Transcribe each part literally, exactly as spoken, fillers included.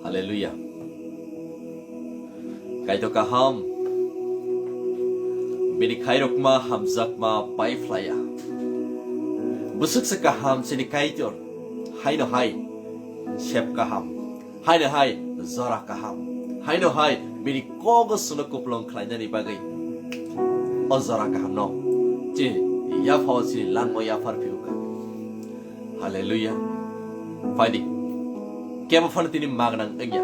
Hallelujah. Kaitor kaham, bini khairokma hamjakma paiphlaiya. Bwswksa kaham chini Kaitor, haino hai sep kaham, haino hai jora kaham, haino hai bini kogo chwngno kupulung khlainani bagwi o jora kahamno chini yaphao chini langma yaphar phirukha. Hallelujah. Phaidi. Kebo phano tini magnang wngya.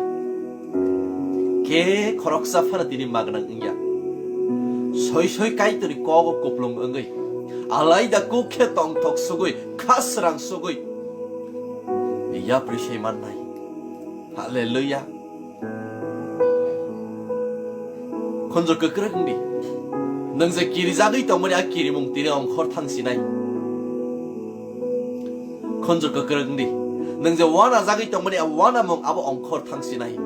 Khe khoroksa phano tini magnang wngya. Soi soi Kaitorni kogo kupulung wngwi, alaida kuk khe tongthok sugwi, kha srang sugwi yapri se mannai. Hallelujah. Khunju kwkrwk wngdi. Nwng je kirijagwi tongmani a kirimung tini ongkhor thangsinai. Khunju kwkrwk wngdi. Nwng je wanajagwi tongmani a wanamung abo ongkhor thangsinai.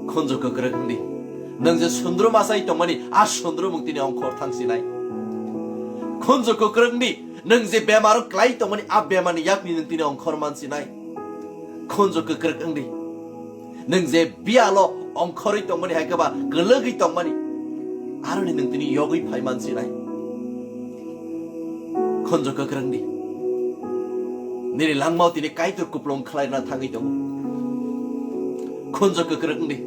Khunju kwkrwk wngdi. Nwng je sundrum achai tongmani a sundrumung tini ongkhor thangsinai. Khunju kwkrwk wngdi. Nwng je bemaro klai tongmani a bemarni yakni nwng tini ongkhor mansinai. Khunju kwkrwk wngdi. Nwng je biyalo ongkhorwi tongmani hai khe ba kwlwgwi tongmani, aroni nwng tini yogwi phai mansinai. Khunju kwkrwk wngdi. Nini langmao tini Kaitor kupulung khlaina thangwi tongo. Khunju kwkrwk wngdi.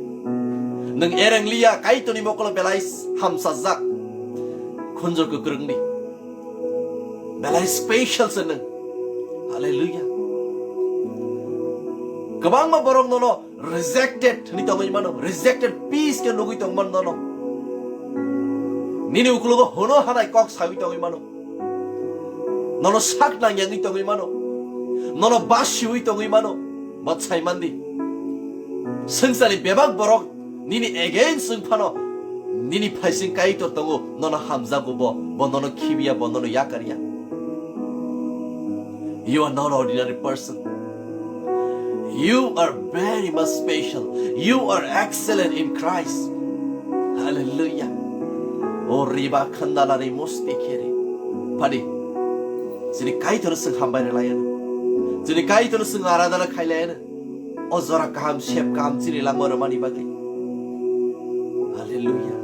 Nwng ereng liya Kaitorni mokolo belai hamsajak. Khunju kwkrwk wngdi. Belai special se nwng. Hallelujah. Kwbangma borok nono rejected hwnwi tongwi mano, rejected piece khe nugwi tong mano nono. Nini uklogo hono hanai kok sawi tongwi mano. Nono sak nangyangwi tongwi mano. Nono basiwi tongwi mano. Bo sai mandi. Swngcharni bebak borok nini against wng phano, nini phaising Kaitor tongo, nono hamjago bo, bo nono khibiya, bo nono yakarya. You are not ordinary person. You are very much special. You are excellent in Christ. Hallelujah. O riba khandalari musti khere. Padi. Chini Kaitor swng hambai rwlayano. Chini Kaitor swng aradana khailayano. O jora kaham, sep kaham chini langma rwmani bagwi. Hallelujah.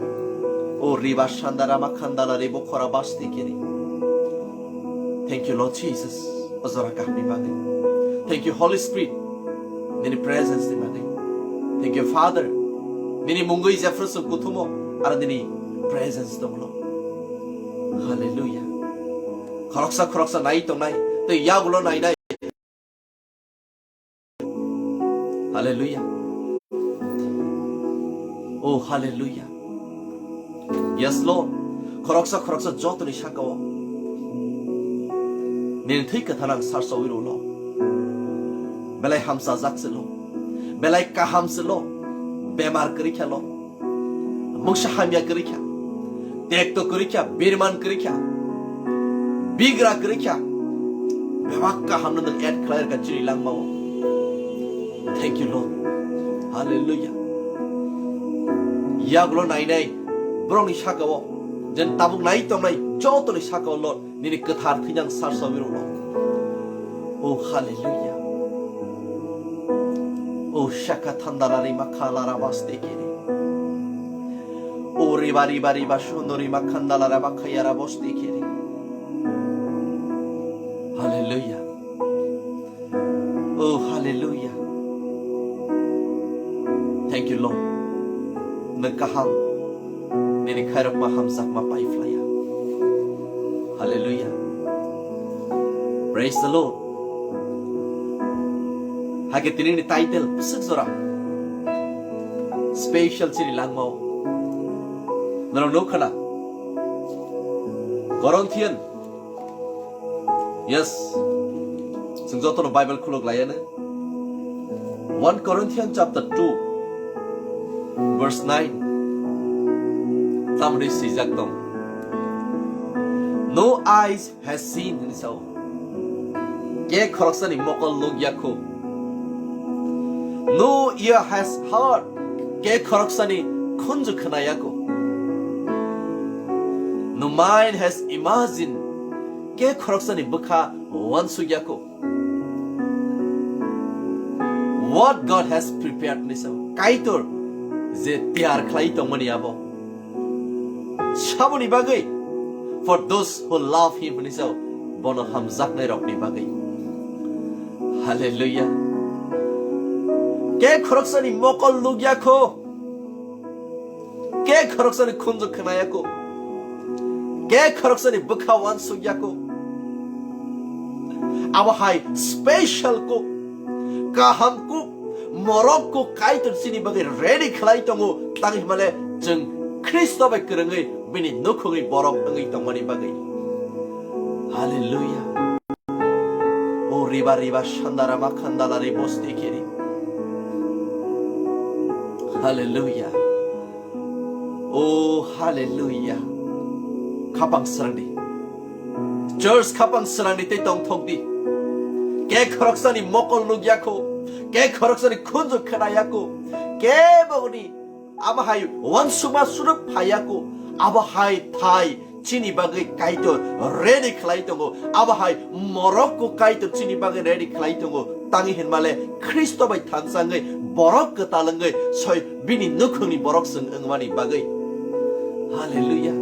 O riba sandara ma khandala ribo khora basti kiri. Thank you, Lord Jesus. O jora kahamni bagwi. Thank you, Holy Spirit. Nini presence ni bagwi. Thank you, Father. Nini mungwi jephru sung kuthumo aro nini presence donglo. Hallelujah. Khoroksa khoroksa nai tongnai, tei yagulo nainai. Hallelujah. Oh, hallelujah. Yes, Lord. Khoroksa khoroksa jotoni sakao nini thwi kwthar ang sarsawi rwlo. Belai hamsajak se lo. Belai kaham se lo. Bemar kwrwi kha lo. Mungsa hamya kwrwi kha, tekto kwrwi kha, birman kwrwi kha, bigra kwrwi kha, bebak kahamno nwng add khlai rwkha chini langmao. Thank you, Lord. Hallelujah. Yagulo nainai borokni sakao, jen tabuk nai tongnai jotoni sakao, Lord, nini kwthar thwinyang sarsawi rwlo. Oh, hallelujah. Oh, shaka thandara rima khala rabaste kiri. Oh, riba, riba, riba, shono rima khandala raba khaya raboste kiri. Hallelujah. Oh, hallelujah. Thank you, Lord. Nwng kaham. Nini khairokma hamjakma paiphlaiya. Hallelujah. Praise the Lord. Hakhe tinini title bwswk jora special chini langmao. Norok nukha na? Corinthian. Yes. Chwng jotono Bible khuluk layano. One Corinthians chapter two, verse nine. Tamni swijak tong. No eyes has seen, hwnwi sao. Ke khoroksani mokol nukya kho. No ear has heard. Ke khoroksani khunju khnaya kho. No mind has imagined. Ke khoroksani bwkha wansukya kho. What God has prepared ni sao. Kaitor je tiyar khlai tongmani abo. Saboni bagwi, for those who love him ni sao, bono hamjaknai rokni bagwi. Hallelujah. Ke khoroksani mokol nukya kho. Ke khoroksani khunju khnaya kho. Ke khoroksani bwkha wansukya kho. Abo hai special kho, kaham kho, morok kho Kaitor chini bagwi ready khlai tongo, tang himale chwng Khristo bai kwrwngwi bini nukhungni borok wngwi tongmani bagwi. Hallelujah. O riba riba shandara makhandala ribosti kiri. Hallelujah. O hallelujah. Khapang srangdi. Church khapang srangdi tei tongthokdi. Ke khoroksani mokol nukya kho. Ke khoroksani khunju khnaya kho. Keboni abo hai wansukma suno phaya kho. Abo hai thai chini bagwi Kaitor ready khlai tongo. Abo hai morok kho Kaitor chini bagwi ready khlai tongo. Tangi hinmale Khristo bai thansangwi borok kwtal wngwi soi bini nukhungni borok chwng wngmani bagwi. Hallelujah.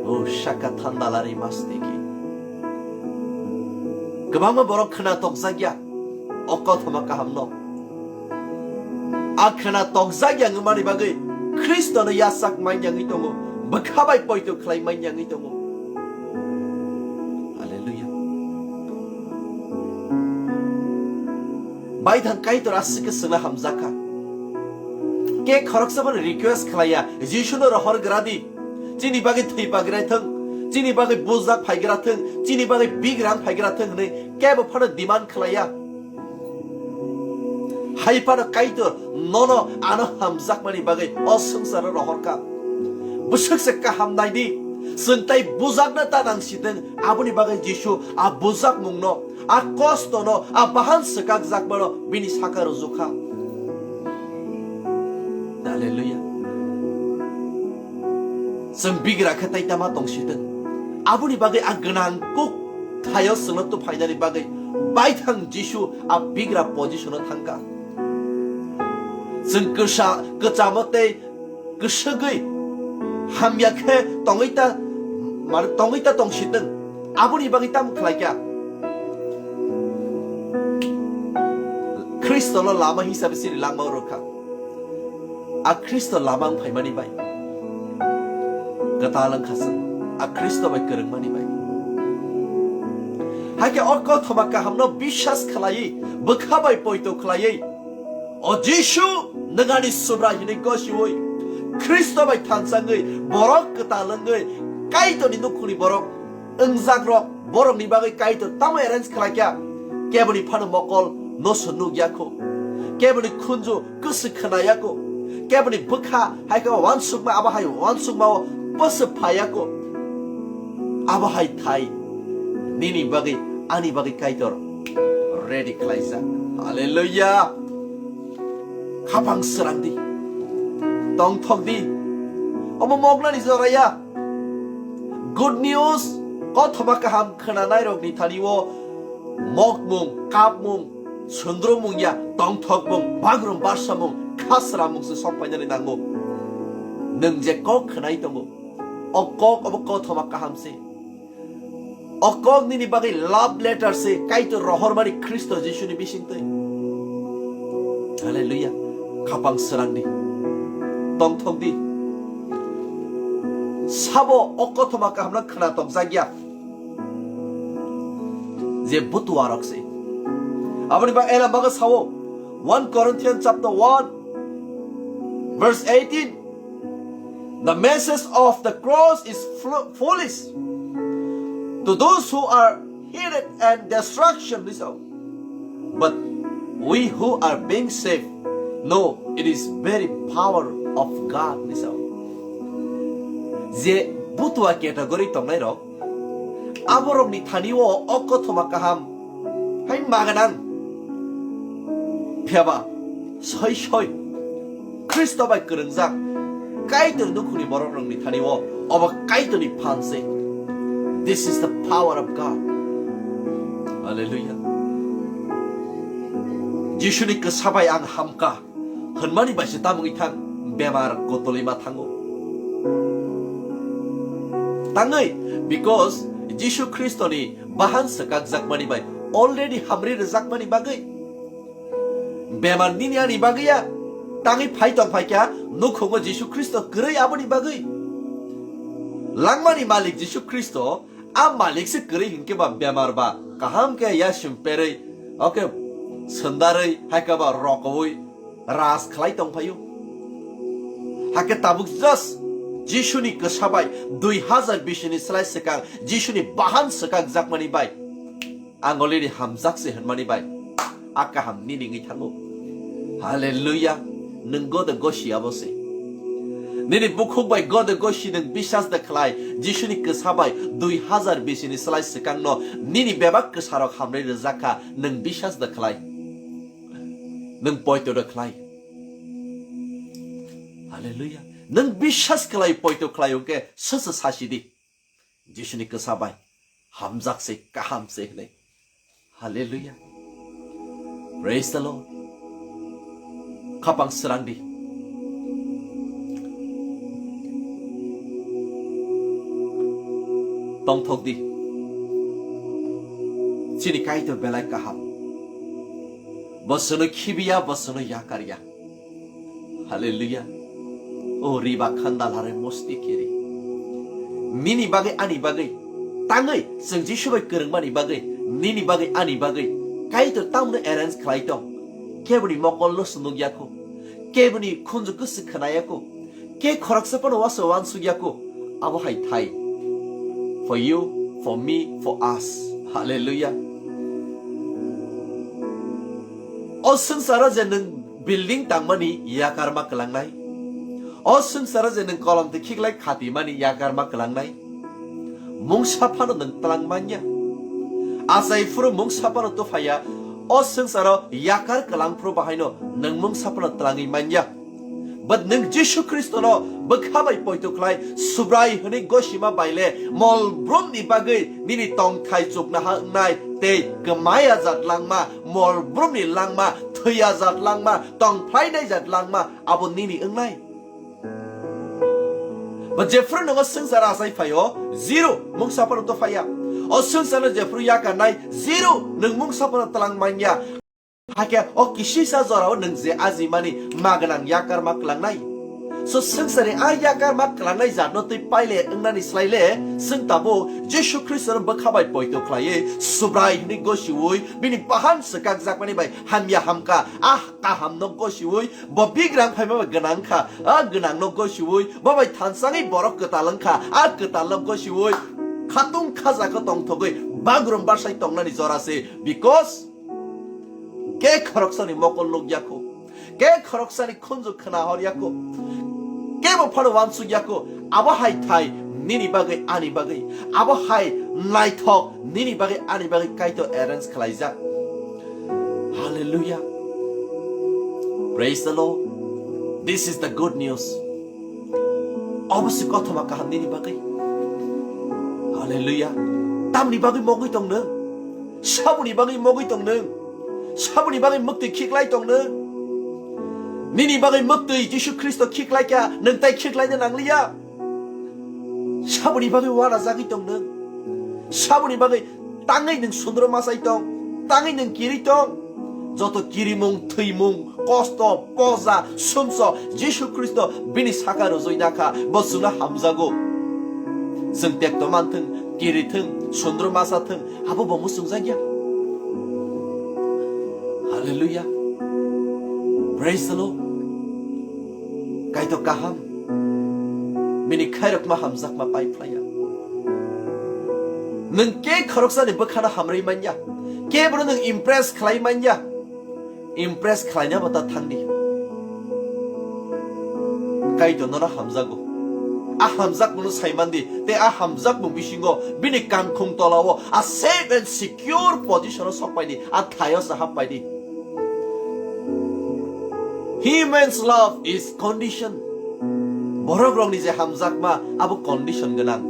O shaka thandalari mastiki. Kwbangma borok khna tokjakya o kothoma kahamno. A khna tokjakya wngmani bagwi Khristono yasak manyangwi tongo, bwkha bai poito khlai manyangwi tongo. Hallelujah. Baithang Kaitor aswk khe chwngno hamjakha. Ke khoroksa phano request khlaiya, Jisuno rohor gra di. Chini bagwi thwi pagrai thung, chini bagwi bujak phaigra thung, chini bagwi bigrang phaigra thung hwnwi kebo phano demand khlaiya. Hai phano Kaitor nono ano hamjakmani bagwi o swngcharo rohorkha. Bwswk se kaham naidi, chwng tai bujakna ta nang sitwng, aboni bagwi Jisu a bujakmungno, a kostono, a bahan swkakjakmano bini saka rwjukha. Hallelujah. Chwng bigra khe tai tama tong sitwng. Aboni bagwi a gwnang kuk thaio chwngno tuphainani bagwi baithang Jisu a bigra position-o thangkha. Chwng kwsa, kwchamo tei kwswgwi hamya khe tongwi ta, mane tongwi ta tong sitwng. Aboni bagwi tamo khlaikha? Khristono lama hisabe chini langmao rwkha. A Khristo lama wng phaimani bai. Kwtal wngkha chwng. A Khristo bai kwrwngmani bai. Hakhe o kothoma kahamno biswas khlaiwi, bwkha bai poito khlaiwi, o Jisu, nwng ani Subra hinwi gosiwi, Khristo bai thansangwi, borok kwtal wngwi, Kaitorni nukhungni borok wngjakrok, borokni bagwi Kaitor tamo arrange khlaikha? Keboni phano mokol noso nukya kho, keboni khunju kwswk khnaya kho, keboni bwkha hai khe wansukma, abo hai wansukmao bwswk phaya kho. Abo hai thai nini bagwi, ani bagwi Kaitor ready khlaijak. Hallelujah. Khapang srang di. Tongthok di. Omo moknani jora ya. Good news, kothoma kaham khnanairokni thani-o mokmung, kapmung, sundrumung ya, tongthokmung, bagrum barsamung, khasramung se sokpainani nango. Nwng je kok khnai tongo, o kok obo kothoma kaham se. O kok nini bagwi love letter se Kaitor rohormani Khristo Jisuni bisingtwi. Hallelujah. Khapang srang di. Tongthok di. Sabo o kothoma kahamno khna tokjak ya. Je butuarok se. Aboni ba ela baga sawo. One Corinthians chapter one, verse eighteen. The message of the cross is fl-, foolish to those who are heated and destruction, listen. But we who are being saved know it is very power of God, listen. Je butua category tongnai rok, aborokni thani-o o kothoma kaham hai maganang. Phiyaba soi soi Khristo bai kwrwngjak Kaitor nukhungni borok rokni thani-o obo Kaitorni phan se. This is the power of God. Hallelujah. Jisuni kwsa bai ang hamka hwnmani bai se tamungwi thang bemar kotolwi ma thango. Tangwi, because Jisu Khristoni bahan swkakjakmani bai already hamri rwjakmani bagwi. Bemar nini ani bagwi ya, tangwi phai tong phaikha nukhungo Jisu Khristo kwrwi aboni bagwi. Langmani malik Jisu Khristo, a malik se kwrwi hinkhe ba bemar ba kaham khe yasim perwi, oke, swndarwi, haikhe ba rokowi ras khlai tong phaio. Hakhe tabuk just Jisuni kwsa bai dui hazar bisini slai swkang, Jisuni bahan swkakjakmani bai. Ang already hamjak se hwnmani bai, a kaham nini wngwi thango. Hallelujah. Nwng gode gosi abo se. Nini bukhuk bai gode gosi nwng bisas da khlai, Jisuni kwsa bai dui hazar bisini slai swkangno nini bebak kwsarok hamrwi rwjak kha, nwng bisas da khlai. Nwng poito da khlai. Hallelujah. Nwng bisas khlai, poito khlai hwnkhe soso sasi di. Jisuni kwsa bai hamjak se, kaham se hwnwi. Hallelujah. Praise the Lord. Khapang srang di. Tongthok di. Chini Kaitor belai kaham. Bo chwngno khibiya, bo chwngno yakarya. Hallelujah. O riba khanda lare mosti kiri. Nini bagwi, ani bagwi. Tangwi chwng Jisu bai kwrwngmani bagwi, nini bagwi, ani bagwi Kaitor tamno arrange khlai tong. Keboni mokol no swnuk yakho. Keboni khunju kwswk khna yakho. Ke khoroksa phano waso wansuk yakho. Abo hai thai. For you, for me, for us. Hallelujah. O swngcharo je nwng building tangmani yakarma kwlangnai. O swngcharo je nwng kolom twi khiklai khatimani yakarma kwlangnai. Mungsa phano nwng tlang manya. Achai phuru mungsa phano tuphaya. O swngcharo yakar kwlang phuru bahaino nwng mungsa phano tlangwi manya. But nwng Jisu Khristono bwkha bai poito khlai, Subrai hwnwi gosima baile mol brumni bagwi nini tongthai chuknaha wngnai tei kwmaya jat langma, mol brumni langma, thwiya jat langma, tongphlainai jat langma, abo nini wngnai. But jephru nwngo swngchar achai phaio, zero, mungsa phano to phaiya. O swngcharno jephru yakarnai, zero, nwng mungsa phano tlang manya. Hakhe o kisisa jorao nwng je ajimani ma gwnang yakarma kwlangnai. So swngcharni a yakarma kwlangnai jatno twi paile wngnani slai le, chwng tabuk Jisu Khristono bwkha bai poito khlaiwi, Subrai hwnwi gosiui, bini bahan swkakjakmani bai hamya hamkha, a kahamno gosiui, bo bigrang phaima bai gwnang kha, a gwnangno gosiui, bo bai thansangwi borok kwtal wngkha, a kwtalno gosiui, khatung khajagwi tongthogwi bagrum basai tongnani jora se, because Ke khoroksani mokol nukya kho, ke khoroksani khunju khna horya kho, kebo phano wansukya kho, abo hai thai nini bagwi ani bagwi, abo hai naithok nini bagwi ani bagwi Kaitor arrange khlaijak. Hallelujah. Praise the Lord. This is the good news. Obo se kothoma kaham nini bagwi. Hallelujah. Tamni bagwi mogwi tong nwng? Saboni bagwi mogwi tong nwng? Saboni bagwi muktwi khiklai tong nwng? Nini bagwi muktwi Jisu Khristo khiklai kha, nwng tai khiklaina nangliya. Saboni bagwi uanajagwi tong nwng? Saboni bagwi tangwi nwng sundro masai tong, tangwi nwng kiri tong. Joto kirimung, thwimung, kosto, poja, sumso, Jisu Khristo bini saka rwjui nakha, bo chwngno hamjago. Chwng tekto manthwng, kirithwng, sundro masathwng, abo bo muchungjakya. Hallelujah. Praise the Lord. Kaitor kaham. Bini khairokma hamjakma pai phlaiya. Nwng ke khoroksani bwkhano hamrwi manya. Kebono nwng impress khlai manya. Impress khlaina bo ta thangdi. Kaitor nono hamjago. A hamjakmungno saimandi, tei a hamjakmung bisingo bini kankhung tolao a safe and secure position o sokpaidi, a thaio se happaidi. Human's love is condition. Borok rokni je hamjakma abo condition gwnang.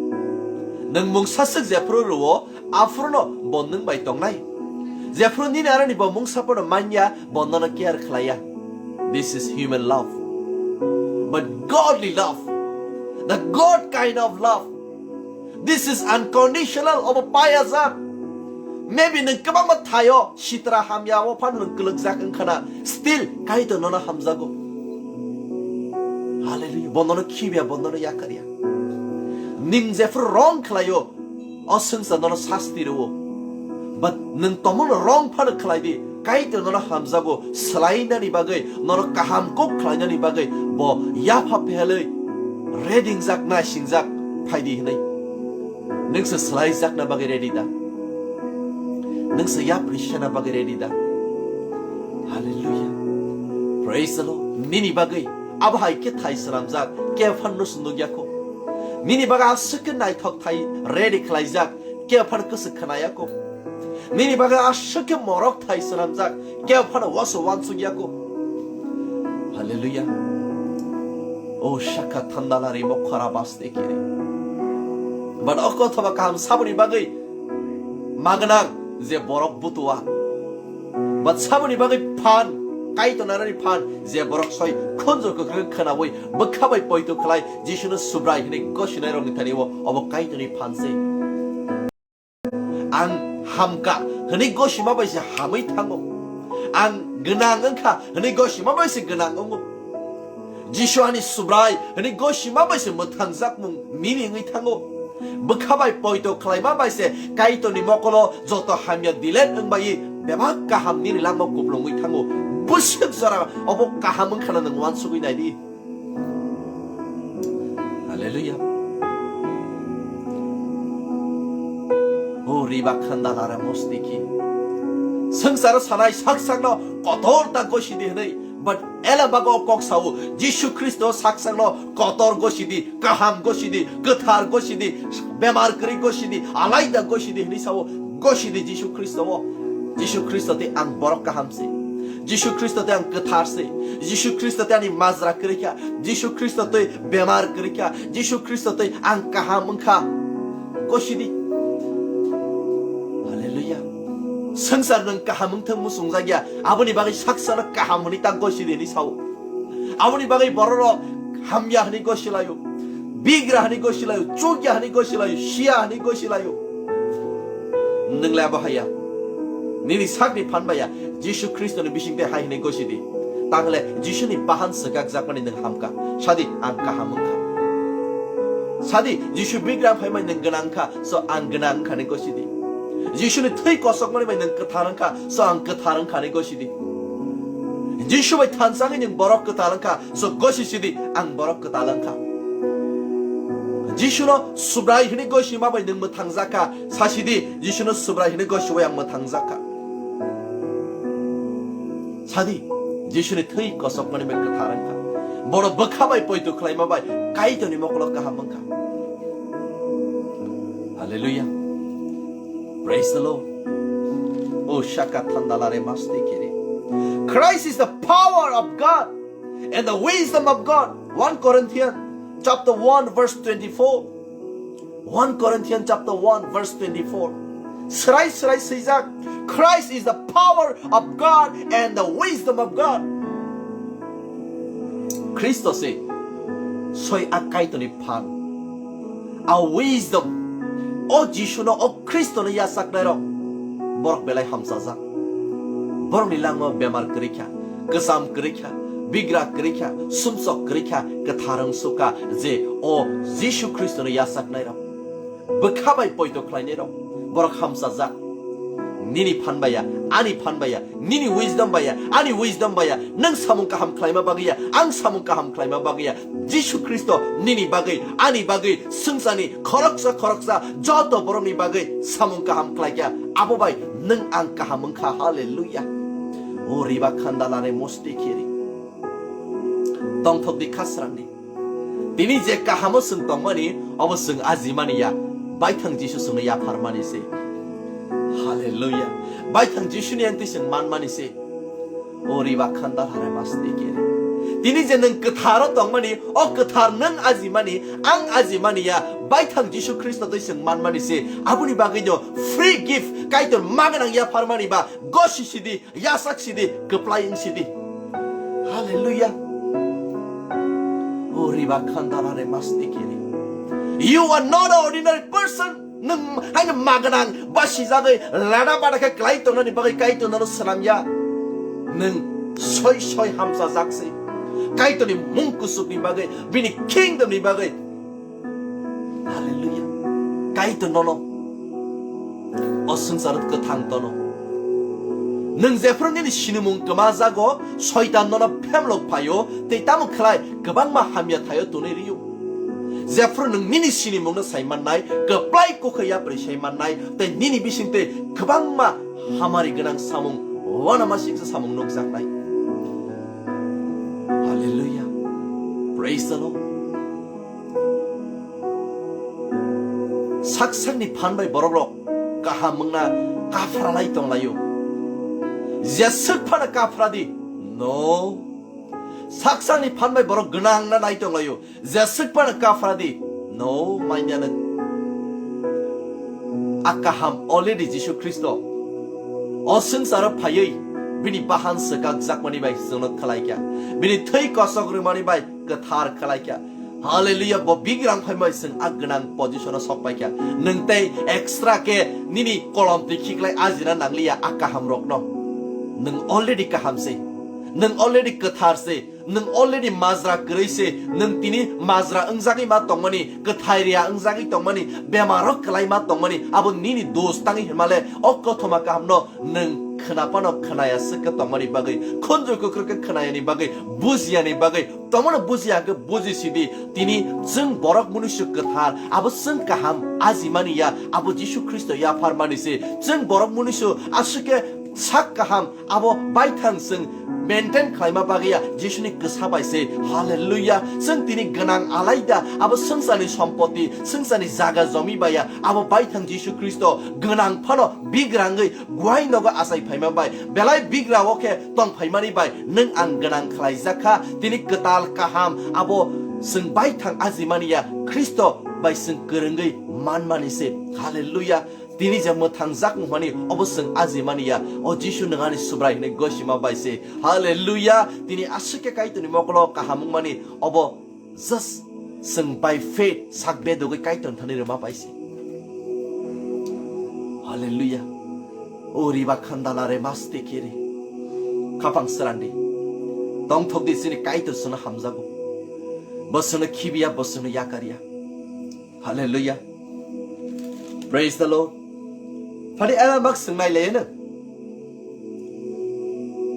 Nwng mungsa swk jephru rwo, aphruno bo nwng bai tongnai. Jephru nini aroni bo mungsa pono manya, bo nono care khlaiya. This is human love. But godly love, the God kind of love, this is unconditional, obo payajak. Maybe nwng kwbangma thaio sitra hamya o phano nwng kwlwkjak wngkhana, still Kaitor nono hamjago. Hallelujah. Bo nono khibiya, bo nono yakarya. Nwng jephru wrong khlaio, o swngchar nono sasti rwo. But nwng tongmano wrong phano khlai di, Kaitor nono hamjago, swlainani bagwi, nono kaham kok khlainani bagwi, bo yapha phelwi, ready wngjak, naisingjak, phai di hwnwi. Nwng se swlaijakna bagwi ready da? Nwng se yapri sena bagwi ready da? Hallelujah. Praise the Lord. Nini bagwi abo hai khe thai swnamjak, khe phan no se nukya kho. Nini bagwi aswk khe naithok thai ready khlaijak, khe phan kwswk khwnaya kho. Nini bagwi aswk khe morok thai swnamjak, khe phano waso wansuk ya kho. Hallelujah. O shaka thandala rimo khora baste kiri. But o kothoba kaham saboni bagwi magnang je borok butua. But saboni bagwi phan, Kaitor narani phan, je borok soi khunjur kwkrwi khwnawi bwkha bai poito khlai Jisuno Subrai hwnwi gosinai rokni thani o, obo Kaitorni phan se. Ang hamka hwnwi gosima bai se hamwi thango. Ang gwnang wngkha hwnwi gosima bai se gwnang wngo. Jisu ani Subrai hwnwi gosima bai se mwthangjakmung mini wngwi thango. Bwkha bai poito khlaima bai se Kaitorni mokolo joto hamya dilet wngbai bebak kaham nini langma kuplungwi thango. Bwswk jora obo kaham wngkhana nwng wansugwi naidi. Hallelujah. O riba khandala re mostiki. Swngcharo sanai sak sakno kotor ta gosidi hwnwi. But ela bago kok sao, Jisu Khristo sak sakno kotor gosidi, kaham gosidi, kwthar gosidi, bemar kwrwi gosidi, alaida gosidi hwnwi sao, gosidi Jisu Khristo o. Jisu Khristo tei ang borok kaham se. Jisu Khristo tei ang kwthar se. Jisu Khristo tei ani majra kwrwi kha. Jisu Khristo tei bemar kwrwi kha. Jisu Khristo tei ang kaham wngkha. Gosidi. Hallelujah. Swngchar nwng kaham wngthang muchungjak ya. Aboni bagwi saksano kaham hwnwi ta gosidi hwnwi sao. Aboni bagwi bororok hamya hwnwi gosilaio. Bigra hwnwi gosilaio. Chukya hwnwi gosilaio. Siya hwnwi gosilaio. Nwng le abo haya. Nini sakni phan baya Jisu Khristoni bising tei hai hwnwi gosidi. Tangle Jisuni bahan swkakjakmani nwng hamkha. Sadi ang kaham wngkha. Sadi Jisu bigra phaimani nwng gwnang wngkha. So ang gwnang wngkha hwnwi gosidi. Jisuni thwi kosokmani bai nwng kwthar wngkha. So ang kwthar wngkha hwnwi gosidi. Jisu bai thansa wngwi nwng borok kwtal wngkha. So gosisidi ang borok kwtal wngkha. Jisuno Subrai hwnwi gosima bai nwng mwthangjakha. Sasidi, Jisuno Subrai hwnwi gosiwi ang mwthangjakha. Sadi, Jisuni thwi kosokmani bai kwthar wngkha. Bono bwkha bai poito khlaima bai Kaitorni mokolo kaham wngkha. Hallelujah. Praise the Lord. O shaka thandalare maste kiri. Christ is the power of God and the wisdom of God. One Corinthians chapter one verse twenty-four. One Corinthians chapter one verse twenty-four. Srai srai swijak, Christ is the power of God and the wisdom of God. Khristo se soi a Kaitorni phan. A wisdom. O Jisuno, o Khristono yachaknairok borok belai hamchajak. Borokni langma bemar kwrwi kha, kwcham kwrwi kha, bigra kwrwi kha, sumsok kwrwi kha, kwthar wng sukha je o Jisu Khristono yachaknairok. Bwkha bai poito khlainairok borok hamchajak. Nini phan baya, ani phan baya, nini wisdom baya, ani wisdom baya, nwng samung kaham khlaima bagwi ya, ang samung kaham khlaima bagwi ya. Jisu Khristo nini bagwi, ani bagwi, swngcharni khoroksa khoroksa joto borokni bagwi samung kaham khlaikha. Abo bai nwng ang kaham wngkha. Hallelujah. O riba khandalare mosti khiri. Tongthok di khasrangni. Tini je kahamo chwng tongmani, obo chwng ajimani ya. Baithang Jisu chwngno yapharmani se. Hallelujah. Baithang Jisuni engtwi chwng manmani se. O riba khandalare mosti khiri. Tini je nwng kwtharo tongmani, o kwthar nwng ajimani, ang ajimani ya, baithang Jisu Khristo twi chwng manmani se. Aboni bagwino free gift, Kaitor maganang yapharmani ba, gosi sidi, yasak sidi, kwplai wng sidi. Hallelujah. O riba khandara re masti kiri. You are not an ordinary person. Nwng haino maganang basijagwi lada bada khe klai tongnani bagwi Kaitor nono swnamya. Nwng soi soi hamchajak se. Kaitorni mung kusukni bagwi, bini kingdomni bagwi. Hallelujah. Kaitor nono o swngcharo kwthang tono. Nwng jephru nini sinimung kwma jago, Soitan nono phemlok phaio, tei tamo khlai kwbangma hamya thaio tonwi rio. Jephru nwng nini sinimungno sai mannai, kwplai kokha yapri sai mannai, tei nini bisingtwi kwbangma hamari gwnang samung, uanamasingcha samung nukjaknai. Hallelujah. Praise the Lord. Sak sakni phan bai borok rok kaham wngna kaphra lai tong laio. Jeswk phano kaphra di. No. Sak sakni phan bai borok gwnang na nai tong laio. Jeswk phano kaphra di. No, manya nwng. A kaham already Jisu Khristo o swngcharo phaiwi bini bahan swkakjakmani bai chwngno khlai kha. Bini thwi kosok rwmani bai kwthar khlai kha. Hallelujah, bo bigrang phai bai chwng a gwnang position o sok pai kha. Nwng tei extra khe nini kolom twi khiklai ajina nangliya a kaham rokno. Nwng already kaham se. Nwng already kwthar se. Nwng already majra kwrwi se, nwng tini majra wngjagwi ma tongmani, kwthai ria wngjagwi tongmani, bemaro kwlai ma tongmani, abo nini dos tangwi hinmale, o kothoma kahamno nwng khwnapano khwnaya swk khe tongmani bagwi, khunju kwkrwk khe khwnayani bagwi, bujiyani bagwi, tongmano bujiya hwnkhe bujisidi, tini chwng borok munuisu kwthar, abo chwng kaham ajimani ya, abo Jisu Khristo yapharmani se, chwng borok munuisu aswk khe sak kaham, abo baithang chwng maintain khlaima bagwi ya Jisuni kwsa bai se. Hallelujah. Chwng tini gwnang alaida abo swngcharni sompoti, swngcharni jaga jomi bai ya abo baithang Jisu Khristo gwnang phano bigrangwi guai nogo achai phaima bai, belai bigra o khe tong phaimani bai nwng ang gwnang khlaijak kha. Tini kwtal kaham abo chwng baithang ajimani ya Khristo bai chwng kwrwngwi manmani se. Hallelujah. Tini je mwthang jak wngmani obo chwng ajimani ya. O Jisu nwng ani Subrai hwnwi gosima bai se. Hallelujah. Tini aswk khe Kaitorni mokolo kaham wngmani obo just chwng by faith sak bedogwi Kaitorni thani rwma bai se. Hallelujah. O riba khandala re maste kiri. Khapang srandi. Tongthok di chini Kaitor chwngno hamjago. Bo chwngno khibiya, bo chwngno yakarya. Hallelujah. Praise the Lord. Phadi ela mak swngnai le no.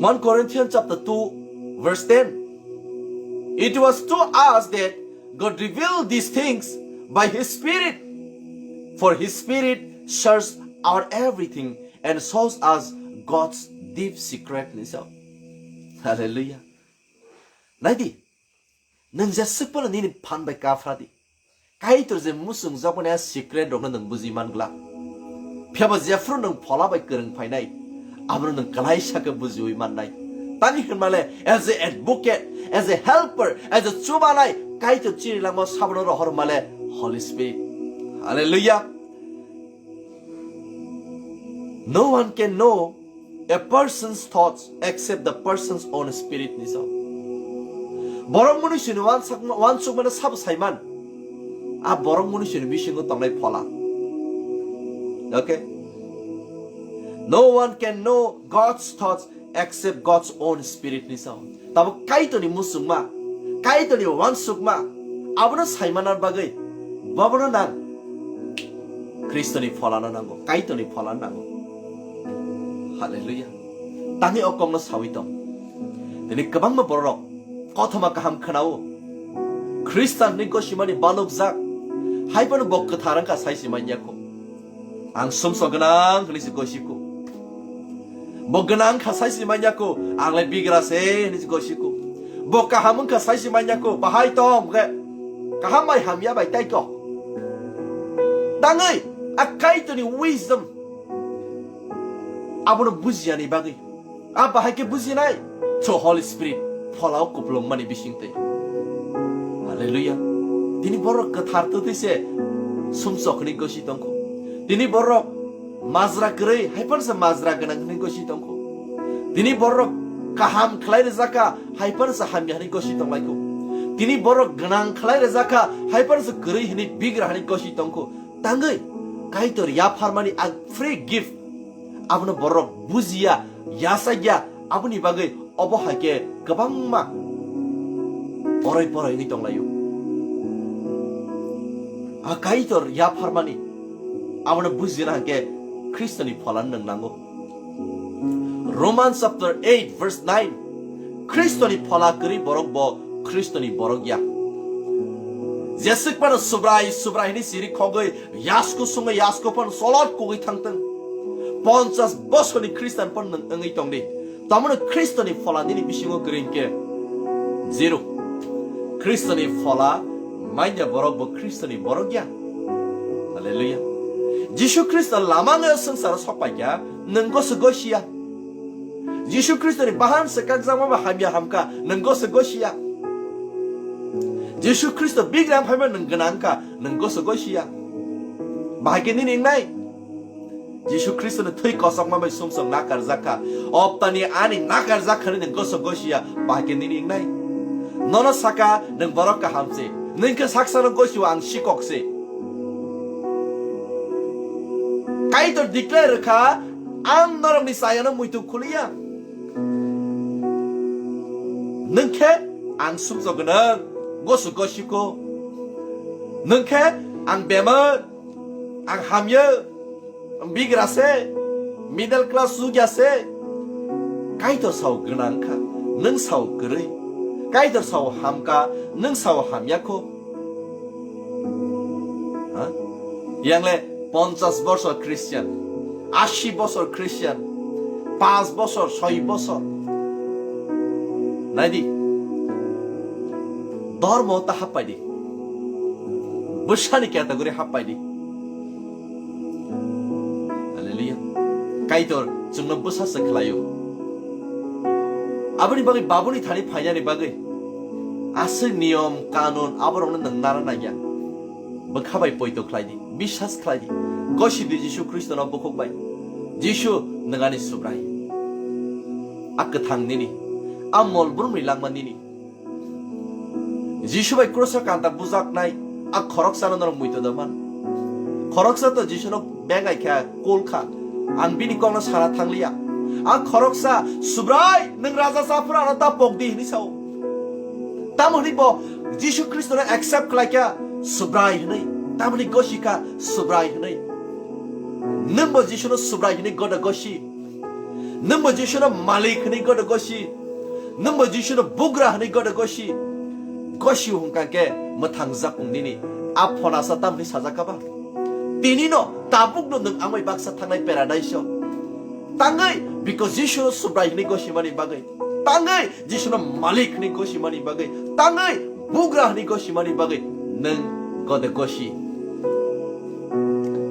One Corinthians chapter two, verse ten. It was to us that God revealed these things by His Spirit. For His Spirit searches out everything and shows us God's deep secret. Hallelujah. Naidi. Nwng jeswk phano nini phan bai kaphra di. Kaitor je muchung jokmani a secret rokno nwng buji man glak. Phiya bo jephru nwng phola bai kwrwng phainai, abono nwng kwlaisa khe bujiwi mannai. Tamni hwnmale, as a advocate, as a helper, as a chubanai, Kaitor chini langma sabono rohor male Holy Spirit. Hallelujah. No one can know a person's thoughts except the person's own spirit ni sa. Borok munisini wansukmano sabo saiman. A borok munisini bisingo tongnai phola. Okay? No one can know God's thoughts except God's own spirit ni sa. Tabo Kaitorni muchungma, Kaitorni wansukma, abono saimanna bagwi, bobono nang Khristoni pholano nango, Kaitorni pholano nango. Hallelujah. Tangwi o kokno sawi tong. Tini kwbangma bororok kothoma kaham khwnao. Khristanni gosimani balukjak. Hai phano bo kwthar wngkha sai se manya kho. Ang sumsok gwnang hwnwi se gosiko. Bo gwnang kha sai se manya kho, ang le bigra se hwnwi se gosiko. Bo kaham wngkha sai se manya kho, bahai tong khe. Kaham bai hamya bai tai kok. Tangwi a Kaitorni wisdom abono bujiyani bagwi. A bahai khe bujinai through Holy Spirit. pholao kuplungmani bisingtwi. Hallelujah. Tini borok kwthar twtwi se sumsok hwnwi gosi tongkho. Tini borok majra kwrwi hai phano se majra gwnang hwnwi gosi tongkho. Tini borok kaham khlai rwjakha hai phano se hamya hwnwi gosi tonglaikho. Tini borok gwnang khlai rwjakha hai phano se kwrwi hwnwi bigra hwnwi gosi tongkho. Tangwi Kaitor yapharmani a free gift. Abono borok bujiya, yachakya, aboni bagwi obo hai khe kwbangma oroi poroi wngwi tonglaio. A Kaitor yapharmani abono bujina hwnkhe Khristoni phola nwng nango. Romans chapter eight verse nine, Khristoni phola kwrwi borok bo Khristoni borok ya. Jeswk phano Subrai, Subrai hwnwi siri khogwi, yasku sungwi yasku phano solot kugwi thangtwng. Ponchas bosorni Khristan phano nwng wngwi tongdi. Tamoni Khristoni phola nini bisingo kwrwi hwnkhe zero. Khristoni phola manya borok bo Khristoni borok ya. Hallelujah. Jisu Khristo lama wngwi swngcharo sok paikha, nwng goso gosi ya. Jisu Khristoni bahan se kakjakma ba hamya hamkha, nwng goso gosi ya. Jisu Khristo bigram phaima nwng gwnang kha, nwng goso gosi ya. Bahai khe nini wngnai? Jisu Khristoni thwi kosokma bai sumsok nakarjak kha. Optani ani nakarjak khani nwng goso gosi ya, bahai khe nini wngnai? Nono saka nwng borok kaham se, nwng khe saksano gosio ang sikok se. Kaitor declare rwkha, ang norokni chayano muitu khuliya. Nwng khe ang sumsok gwnang, goso gosiko. Nwng khe ang bemar, ang hamya, ang bigra se, middle class chukya se. Kaitor sao gwnang kha, nwng sao kwrwi. Kaitor sao hamkha, nwng sao hamya kho. Ha? Yangle ponchas bosor Christian, ashi bosor Christian, panch bosor, soi bosor. Naidi, dormo ta happai di. Bwsani category happai di. Hallelujah. Kaitor chwngno bwsa se khlaio. Aboni bagwi babuni thani phainani bagwi aswk niyom, kanun aborokno nwng nara naiya. Bwkha bai poito khlai di, biswas khlai di. Gosi di Jisu Khristono bukhuk bai. Jisu, nwng ani Subrai. A kwthang nini, a mol brumni langma nini. Jisu bai kroso kanta bujaknai a khoroksano norok muitu da man. Khoroksa to Jisuno bengai kha, kol kha. Ang bini kokno sana thangliya. A khoroksa, "Subrai, nwng raja cha phano ano ta pokdi," hwnwi sao. Tamo hwnwi bo Jisu Khristono accept khlai kha, "Subrai," hwnwi. Tamo hwnwi gosi kha, "Subrai," hwnwi. Nwng bo Jisuno Subrai hwnwi goda gosi. Nwng bo Jisuno malik hwnwi goda gosi. Nwng bo Jisuno bugra hwnwi goda gosi. Gosi hwnkha khe mwthang jakung nini. A phonasa tam hwnwi sajak kha ba? Tinino tabukno nwng ang bai baksa thangnai paradise-o. Tangwi, because Jisuno Subrai hwnwi gosimani bagwi. Tangwi, Jisuno malik hwnwi gosimani bagwi. Tangwi, bugra hwnwi gosimani bagwi nwng goda gosi.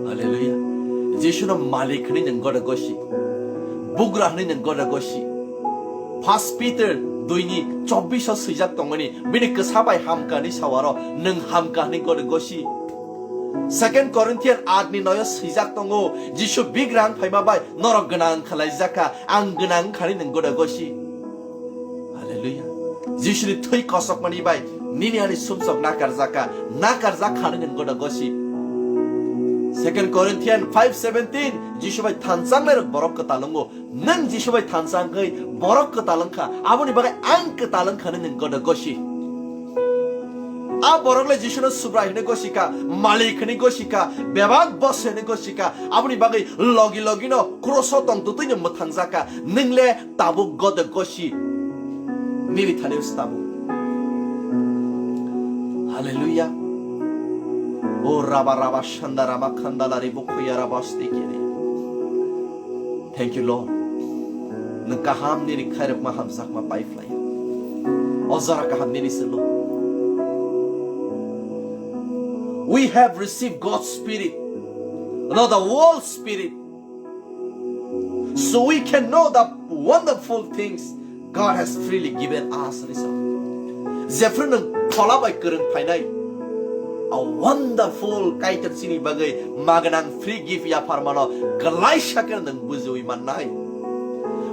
Hallelujah. Jisuno malik hwnwi nwng goda gosi. Bugra hwnwi nwng goda gosi. First Peter dui ni chobbish o swijak tongmani, bini kwsa bai hamkani sawaro nwng hamka hwnwi goda gosi. Second Corinthian aat ni noyo swijak tongo, Jisu bigrang phaima bai norok gwnang khlaijakha, ang gwnang khani nwng goda gosi. Hallelujah. Jisuni thwi kosokmani bai nini ani sumsok nakarjakha, nakarjak khani nwng goda gosi. Second Corinthian five seventeen, Jisu bai thanchang nairok borok kwtal wngo. Nwng Jisu bai thansa wngkhe borok kwtal wngkha, aboni bagwi ang kwtal wngkha hwnwi nwng goda gosi. A borok le Jisuno Subrai hwnwi gosi kha, malik hwnwi gosi kha, bebak boss hwnwi gosi kha, aboni bagwi logi logino kroso tong twtwino mwthangjakha, nwng le tabuk goda gosi nini thani tabuk. Hallelujah. O raba raba shanda raba khandala ribo khoya raba stikiri. Thank you, Lord. Nwng kaham nini khairokma hamjakma paiphlai. O jora kaham nini selo. We have received God's Spirit, not the world spirit. So we can know the wonderful things God has freely given us, hinwi sa. Jephru nwng phola bai kwrwng phainai, a wonderful Kaitor chini bagwi magnang free gift yapharmano kwlaisa khe nwng bujiwi mannai.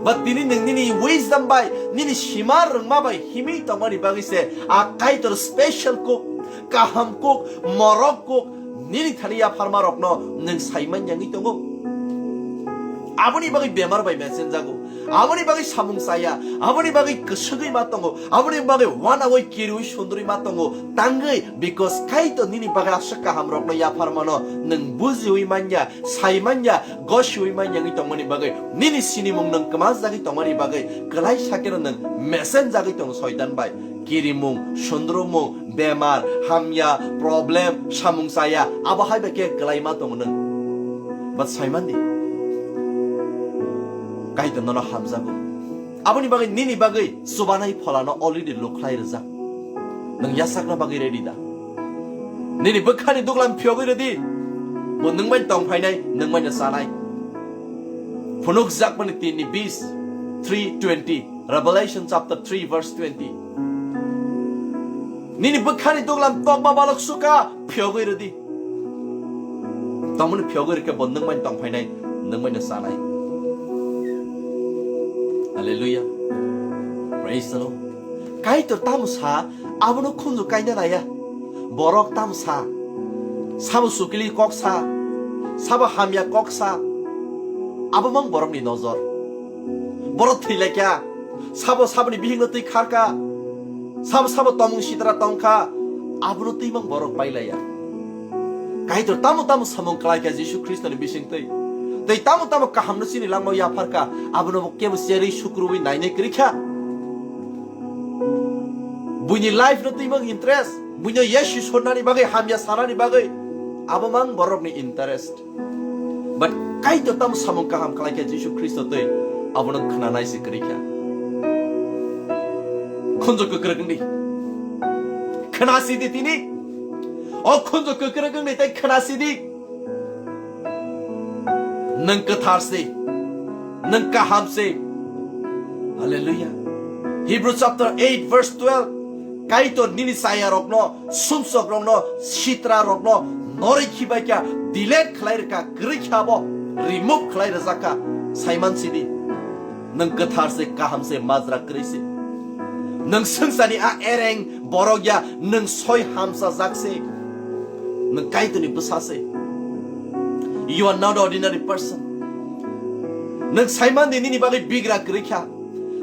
But tini nwng nini wisdom bai, nini sima rwngma bai himwi tongmani bagwi se a Kaitor special cook, kaham cook, morok cook, nini thani yapharma rokno nwng saiman yangwi tongo. Aboni bagwi bemar bai mesenjago, aboni bagwi samung chaya, aboni bagwi kwswgwi ma tongo, aboni bagwi wanawi kiriwi sundrwi ma tongo, tangwi, because Kaitor nini bagwi aswk kaham rokno yapharmano nwng bujiwi manya, sai manya, gosiwi manya wngwi tongmani bagwi, nini sinimung nwng kwmajagwi tongmani bagwi, kwlai sakeno nwng mesenjagwi tongo Soitan bai. Kirimung, sundrumung, bemar, hamya, problem, samung chaya, abo hai bai khe kwlai ma tongo nwng. But saimandi, Kaitor nono hamjago. Aboni bagwi nini bagwi chubanai pholano already lukhlai rijak. Nwng yasakna bagwi ready da? Nini bwkhani duglam phiyogwi rwdi. Bo nwng bai tong phainai, nwng bai no chanai. Phunukjakmani tinni bis, three twenty, Revelation chapter three verse twenty. Nini bwkhani duglam tokma balok suka phiyogwi rwdi. Tamoni phiyogwi rwkhe bo nwng bai tong phainai, nwng bai no chanai. Hallelujah. Praise the Lord. Kaitor tamo sa, abono khunju kaina naya. Borok tamo sa. Sabo sukili kok sa. Sabo hamya kok sa. Abo mang borokni nojor. Borok thwilaikha. Sabo saboni bihikno twi kharkha. Sabo sabo tomung sitra tongkha. Abono twi mang borok pailaiya. Kaitor tamo tamo samung khlaikha Jisu Khristoni bisingtwi. Tei tamo tamo kahamno chini langmao yapharkha. Abono bo kebo cherwi sukrubwi nainai kwrwikha. Buini life no twi mang interest. Buino Yesu sonnani bagwi, hamya sanani bagwi. Abo mang borokni interest. But Kaitor tamo samung kaham khlaikha Jisu Khristo twi, abono khwnanai se kwrwikha. Khunju kwkrwk wngdi. Khwnasidi tini. O khunju kwkrwk wngdi tei khwnasidi. Nwng kwthar se. Nwng kaham se. Hallelujah. Hebrew chapter eight verse twelve. Kaitor nini chayarokno, sumsokrokno, sitrarokno norwi khibaikha, delete khlai rwkha, kwrwikha bo, remove khlai rwjakha. Saiman sidi, nwng kwthar se, kaham se, majra kwrwi se. Nwng swngcharni a ereng borok ya, nwng soi hamsajak se. Nwng Kaitorni bwsa se. You are not ordinary person. Nwng saimandi nini bagwi bigra kwrwikha.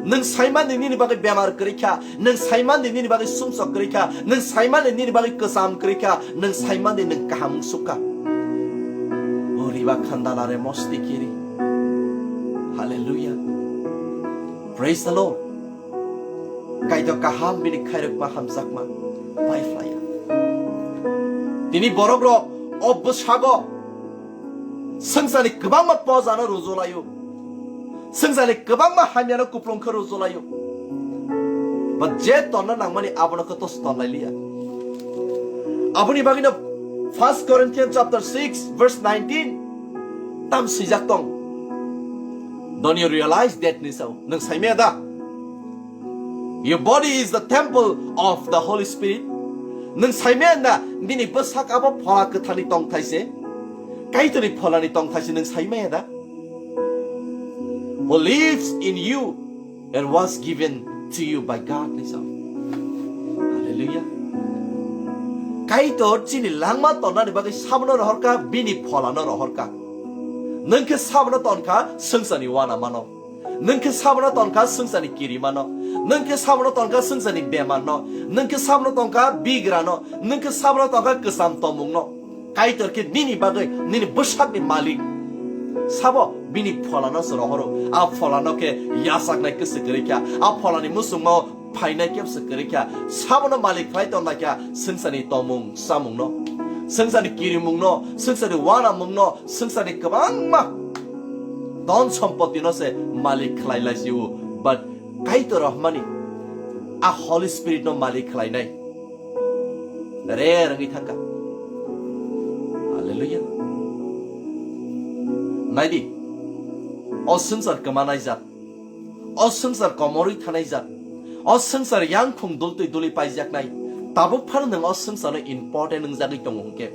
Nwng saimandi nini bagwi bemar kwrwikha. Nwng saimandi nini bagwi sumsok kwrwikha. Nwng saimandi nini bagwi kwcham kwrwikha. Nwng saimandi nwng kaham wngsukha. Uriba khandala re mosti kiri. Hallelujah. Praise the Lord. Kaitor kaham bini khairokma hamjakma pai phlaiya. Tini borok rok o bwsago swngcharni kwbangma pojano rujulaio. Swngcharni kwbangma hamyano kuplung khe rujulaio. But je tonna nangmani abono khe tos tonlai liya. Aboni bagwino First Corinthians chapter six verse nineteen tam swijak tong. Don't you realize that ni sao? Nwng saimaya da? Your body is the temple of the Holy Spirit. Nwng saimaya da? Nini bwsak abo phola kwtharni tongthai se. Kaitorni pholani tongthai se nwng saimaya da? Who lives in you and was given to you by God ni sao. Hallelujah. Kaitor chini langma tonnani bagwi sabono rohorkha, bini pholano rohorkha. Nwng khe sabono tonkha swngcharni uanamano. Nwng khe sabono tonkha swngcharni kirimano. Nwng khe sabono tonkha swngcharni bemarno. Nwng khe sabono tonkha bigrano. Nwng khe sabono tonkha kwcham tomungno. Kaitor khe nini bagwi nini bwsakni malik. Sabo bini pholano se rohoro. A pholano khe yachaknai kwswk kwrwi kha. A pholani muchungmao phainai khe bwswk kwrwi kha. Sabono malik khlai tongna kha swngcharni tomung samungno, swngcharni kirimungno, swngcharni uanamungno, swngcharni kwbangma don sompotino se malik khlai lai si-o. But Kaitor Rahmani a Holy Spirit no malik khlainai. Rare wngwi thangkha. Hallelujah. Naidi, o swngchar kwmanai jat. O swngchar komorwi thanai jak. O swngchar yang khung dultwi duli paijaknai. Tabuk phano nwng o swngcharno important wngjagwi tongo hwnkhe,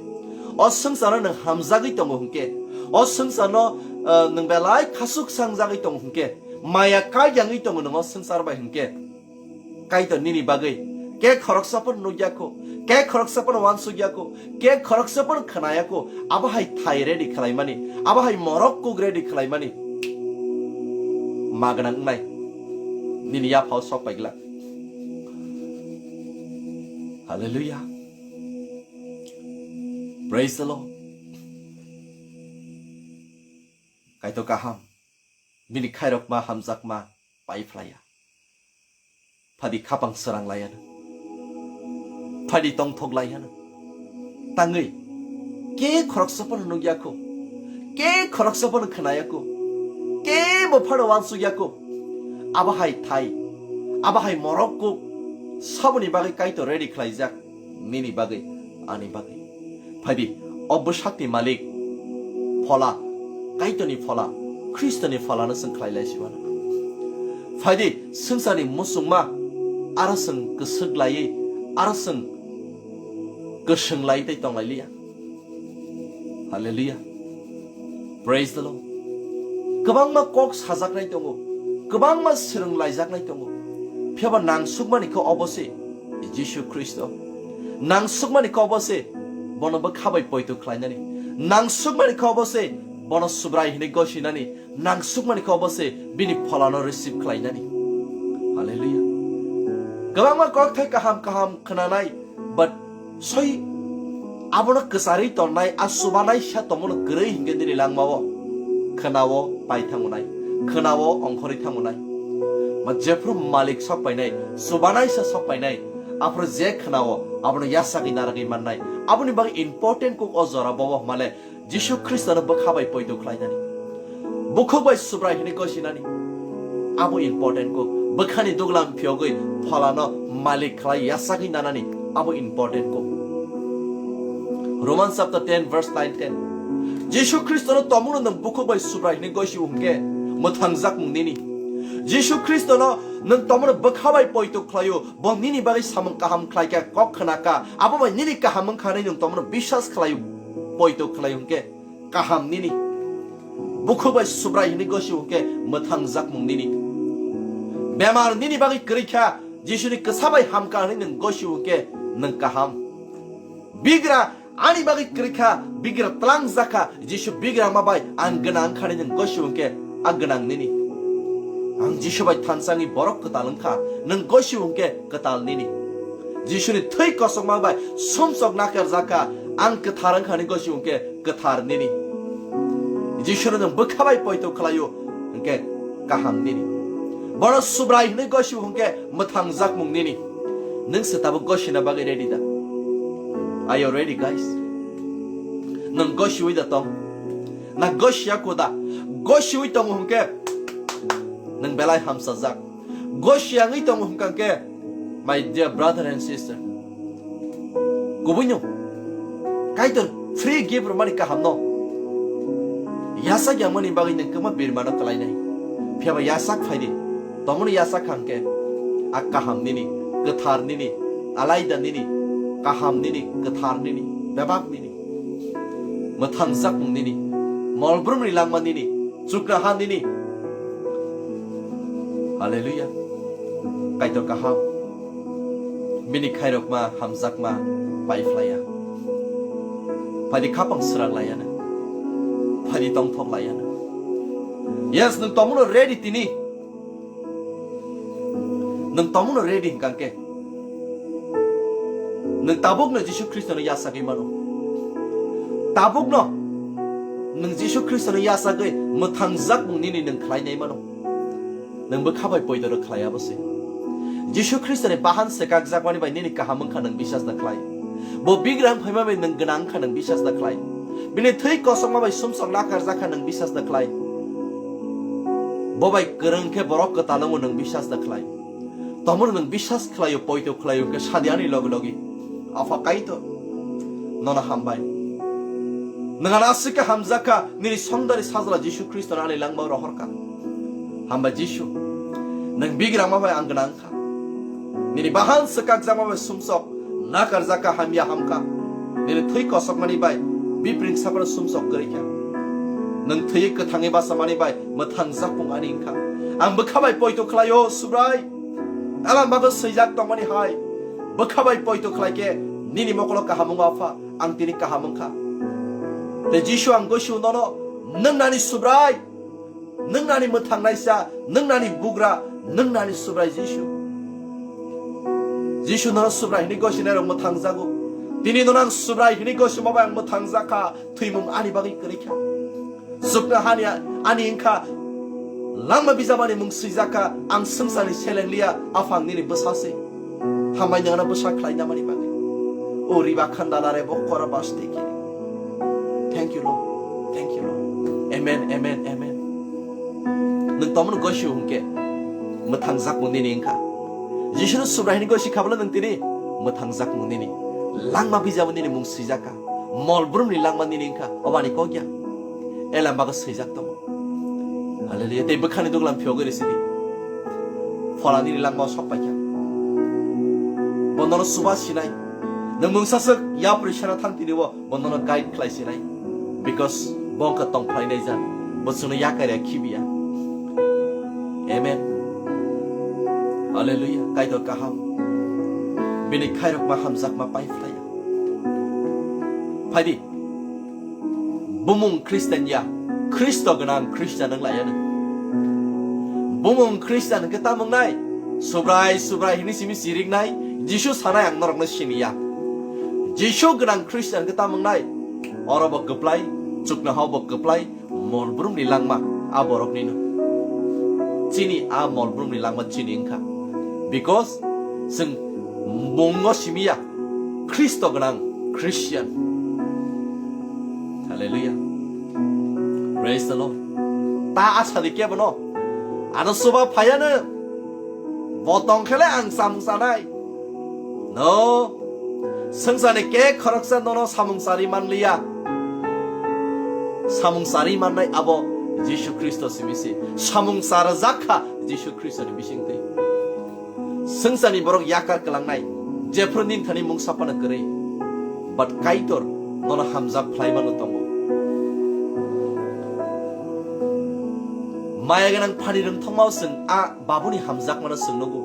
o swngcharno nwng hamjagwi tongo hwnkhe, o swngcharno, ah, nwng belai khasuk sangjagwi tongo hwnkhe, maya kaikyangwi tongo nwng o swngchar bai hwnkhe, Kaitor nini bagwi ke khoroksa phano nukya kho, ke khoroksa phano wansukya kho, ke khoroksa phano khnaya kho, abo hai thai ready khlaimani, abo hai morok kuk ready khlaimani ma gwnang wngnai nini yaphao sok pai glak. Hallelujah. Praise the Lord. Kaitor kaham, bini khairokma hamjakma pai phlaiya. Phadi khapang srang laiya no. Phadi tongthok laiya no. Tangwi ke khoroksa phano nukya kho, ke khoroksa phano khnaya kho, ke bo phano wansukya kho. Abo hai thai, abo hai morok kuk saboni bagwi Kaitor ready khlaijak. Nini bagwi, ani bagwi. Phaidi, o bwsakni malik, phola, Kaitorni phola, Khristoni pholano chwng khlai lai si mano. Phaidi, swngcharni muchungma, aro chwng kwswk laiwi, aro chwng kwswng lai tei tong lai liya. Hallelujah. Praise the Lord. Kwbangma kok sajaknai tongo, kwbangma swrwng laijaknai tongo. Phiya ba nangsukmani khe obo se Jisu Khristo. Nangsukmani khe obo se bono bwkha bai poito khlainani. Nangsukmani khe obo se bono Subrai hinwi gosinani. Nangsukmani khe obo se bini pholano receive khlainani. Hallelujah. Kwbangma kokthai kaham kaham khwnanai, but soi abono kwcharwi tonnai, a chubanai sa tongmano kwrwi hinkhe nini langmao khwnao pai thangonai, khwnao ongkhorwi thangonai. Ma jephru malik sok painai, chubanai sa sok painai, aphuru je khwnao abono yasagwi naragwi mannai. Aboni bagwi important kuk o jora bobo hwnmale Jisu Khristono bwkha bai poito khlainani, bukhuk bai Subrai hinwi gosinani, abo important kuk. Bwkhani duglam phiyogwi pholano malik khlai yasagwi nanani, abo important kuk. Romans chapter ten verse nine ten. Jisu Khristono tomungno nwng bukhuk bai Subrai hinwi gosi hwnkhe mwthangjakmung nini. Jisu Khristono nwng tomungno bwkha bai poito khlaio, bo nini bagwi samung kaham khlaikha, kok khnakha, abo bai nini kaham wngkha hinwi nwng tomungno biswas khlaio, poito khlaio hwnkhe kaham nini. Bukhuk bai Subrai hinwi gosi hwnkhe mwthangjakmung nini. Bemar nini bagwi kwrwi kha, Jisuni kwsa bai hamkha hinwi nwng gosi hwnkhe nwng kaham. Bigra ani bagwi kwrwi kha, bigra tlangjak kha, Jisu bigrama bai ang gwnang wngkha hinwi nwng gosi hwnkhe a gwnang nini. Ang Jisu bai thansa wngwi borok kwtal wngkha, nwng gosi hwnkhe kwtal nini. Jisuni thwi kosokma bai sumsok nakarjak kha, ang kwthar wngkha hinwi gosi hwnkhe kwthar nini. Jisuno nwng bwkha bai poito khlaio, hwnkhe kaham nini. Bono Subrai hinwi gosi hwnkhe mwthangjakmung nini. Nwng se tabuk gosina bagwi ready da? Are you ready, guys? Nwng gosiwi da tong? Na gosiya kho da? Gosiwi tongo hwnkhe nwng belai hamsajak. Gosiya wngwi tongo hwnkha khe, my dear brother and sister, kubui no Kaitor free gift rwmani kaham no yasak yangmani bagwi nwng kwma birmano kwlainai. Phiya ba yasak phai di, tomono yasak kha hwnkhe a kaham nini, kwthar nini, alaida nini, kaham nini, kwthar nini, bebak nini, mwthangjakmung nini, molbrumni langma nini, chukra ha nini. Hallelujah. Kaitor kaham. Bini khairokma, hamjakma, pai phlaiya. Phadi khapang srang laiya no. Phadi tongthok laiya no. Yes, nwng tomono ready tini. Nwng tomono ready hwnkha khe. Nwng tabukno Jisu Khristono yasagwi mano. Tabukno nwng Jisu Khristono yasagwi mwthangjakmung nini nwng khlainai mano. Nwng bwkha bai poito rw khlai abo se. Jisu Khristoni bahan se kakjakmani bai nini kaham wngkha nwng bisas da khlai. Bo bigrang phaima bai nwng gwnang wngkha nwng bisas da khlai. Bini thwi kosokma bai sumsok nakarjak kha nwng bisas da khlai. Bo bai kwrwng khe borok kwtal wngo nwng bisas da khlai. Tomono nwng bisas khlaio, poito khlaio, hwnkhe sadi ani logi logi. Apha Kaitor, nono hambai. Nwng ano aswk khe hamjak kha, nini songdari sajla Jisu Khristono ani langmao rohor kha. Hambai Jisu. Nwng bigrama bai ang gwnang kha. Nini bahan swkakjakma bai sumsok nakarjak kha, hamya ham kha. Nini thwi kosokmani bai bipring saphano sumsok kwrwi kha. Nwng thwiwi kwthangwi bachamani bai mwthangjakmung ani wngkha. Ang bwkha bai poito khlaio, Subrai. Alam bagwi swijak tongmani hai bwkha bai poito khlai khe nini mokolo kaham wngo, Apha. Ang tini kaham wngkha. Tei Jisu, ang gosi nono, nwng nani Subrai. Nwng nani mwthangnaisa, nwng nani bugra, nwng nani Subrai Jisu. Jisu nono Subrai hwnwi gosinairok mwthangjago. Tini nono ang Subrai hwnwi gosima bai ang mwthangjak kha, thwimung ani bagwi kwrwi kha. Chuknohani ani wngkha, langma bijabani mung swijak kha, ang swngcharni seleng liya, Aphang nini bwsa se. Hambai nangno bwsa khlai namani bagwi. O riba khandala re bo kora bas teke. Thank you, Lord. Thank you, Lord. Amen, amen, amen. Nwng tomon gosi hwnkhe mwthangjakmung nini wngkha. Jisuno Subrai hwnwi gosi khabla nwng tini mwthangjakmung nini. Langma bijabo nini mung swijak kha. Mol brumni langma nini wngkha. Obani kok ya. Elem bago swijak tongo. Hallelujah. Tei bwkhani duglam phiyogwi rw sidi. Phola nini langmao sok paikha. Bo nono chuba sinai. Nwng mungsaswk yapri sena thang tini bo, bo nono guide khlai sinai. Because bo wngkha tong phlainai jan. Bo chwngno yakarya khibiya. Amen. Hallelujah. Kaitor kaham. Bini khairokma hamjakma pai phlaiya. Phaidi. Bumung Christian ya, Khristo gwnang Christian wng laiya nw. Bumung Christian hwnkhe tamo wngnai? Subrai, Subrai hwnwi simi siriknai, Jisu sanai ang norokno siniya. Jisu gwnang Christian hwnkhe tamo wngnai? Oro bo kwplai, chuknohao bo kwplai, mol brumni langma a borokni nw. Chini a mol brumni langma chini wngkha. Because chwng mungo simiya. Khristo gwnang Christian. Hallelujah. Praise the Lord. Ta asa di kebono. Ano suba phayano. Bo tongkhele ang samung sanai. No. Swngcharni ke khoroksa nono samung sari manliya. Samung sari mannai abo Jisu Khristo simisi. Samung sarjak kha Jisu Khristoni bisingtwi. Swngcharni borok yakar kwlangnai, jephru nini thani mungsa phano kwrwi, but Kaitor nono hamjak phlai mano tongo. Maya gwnang phani rwngthokmao chwng a babuni hamjakmano chwng nugo.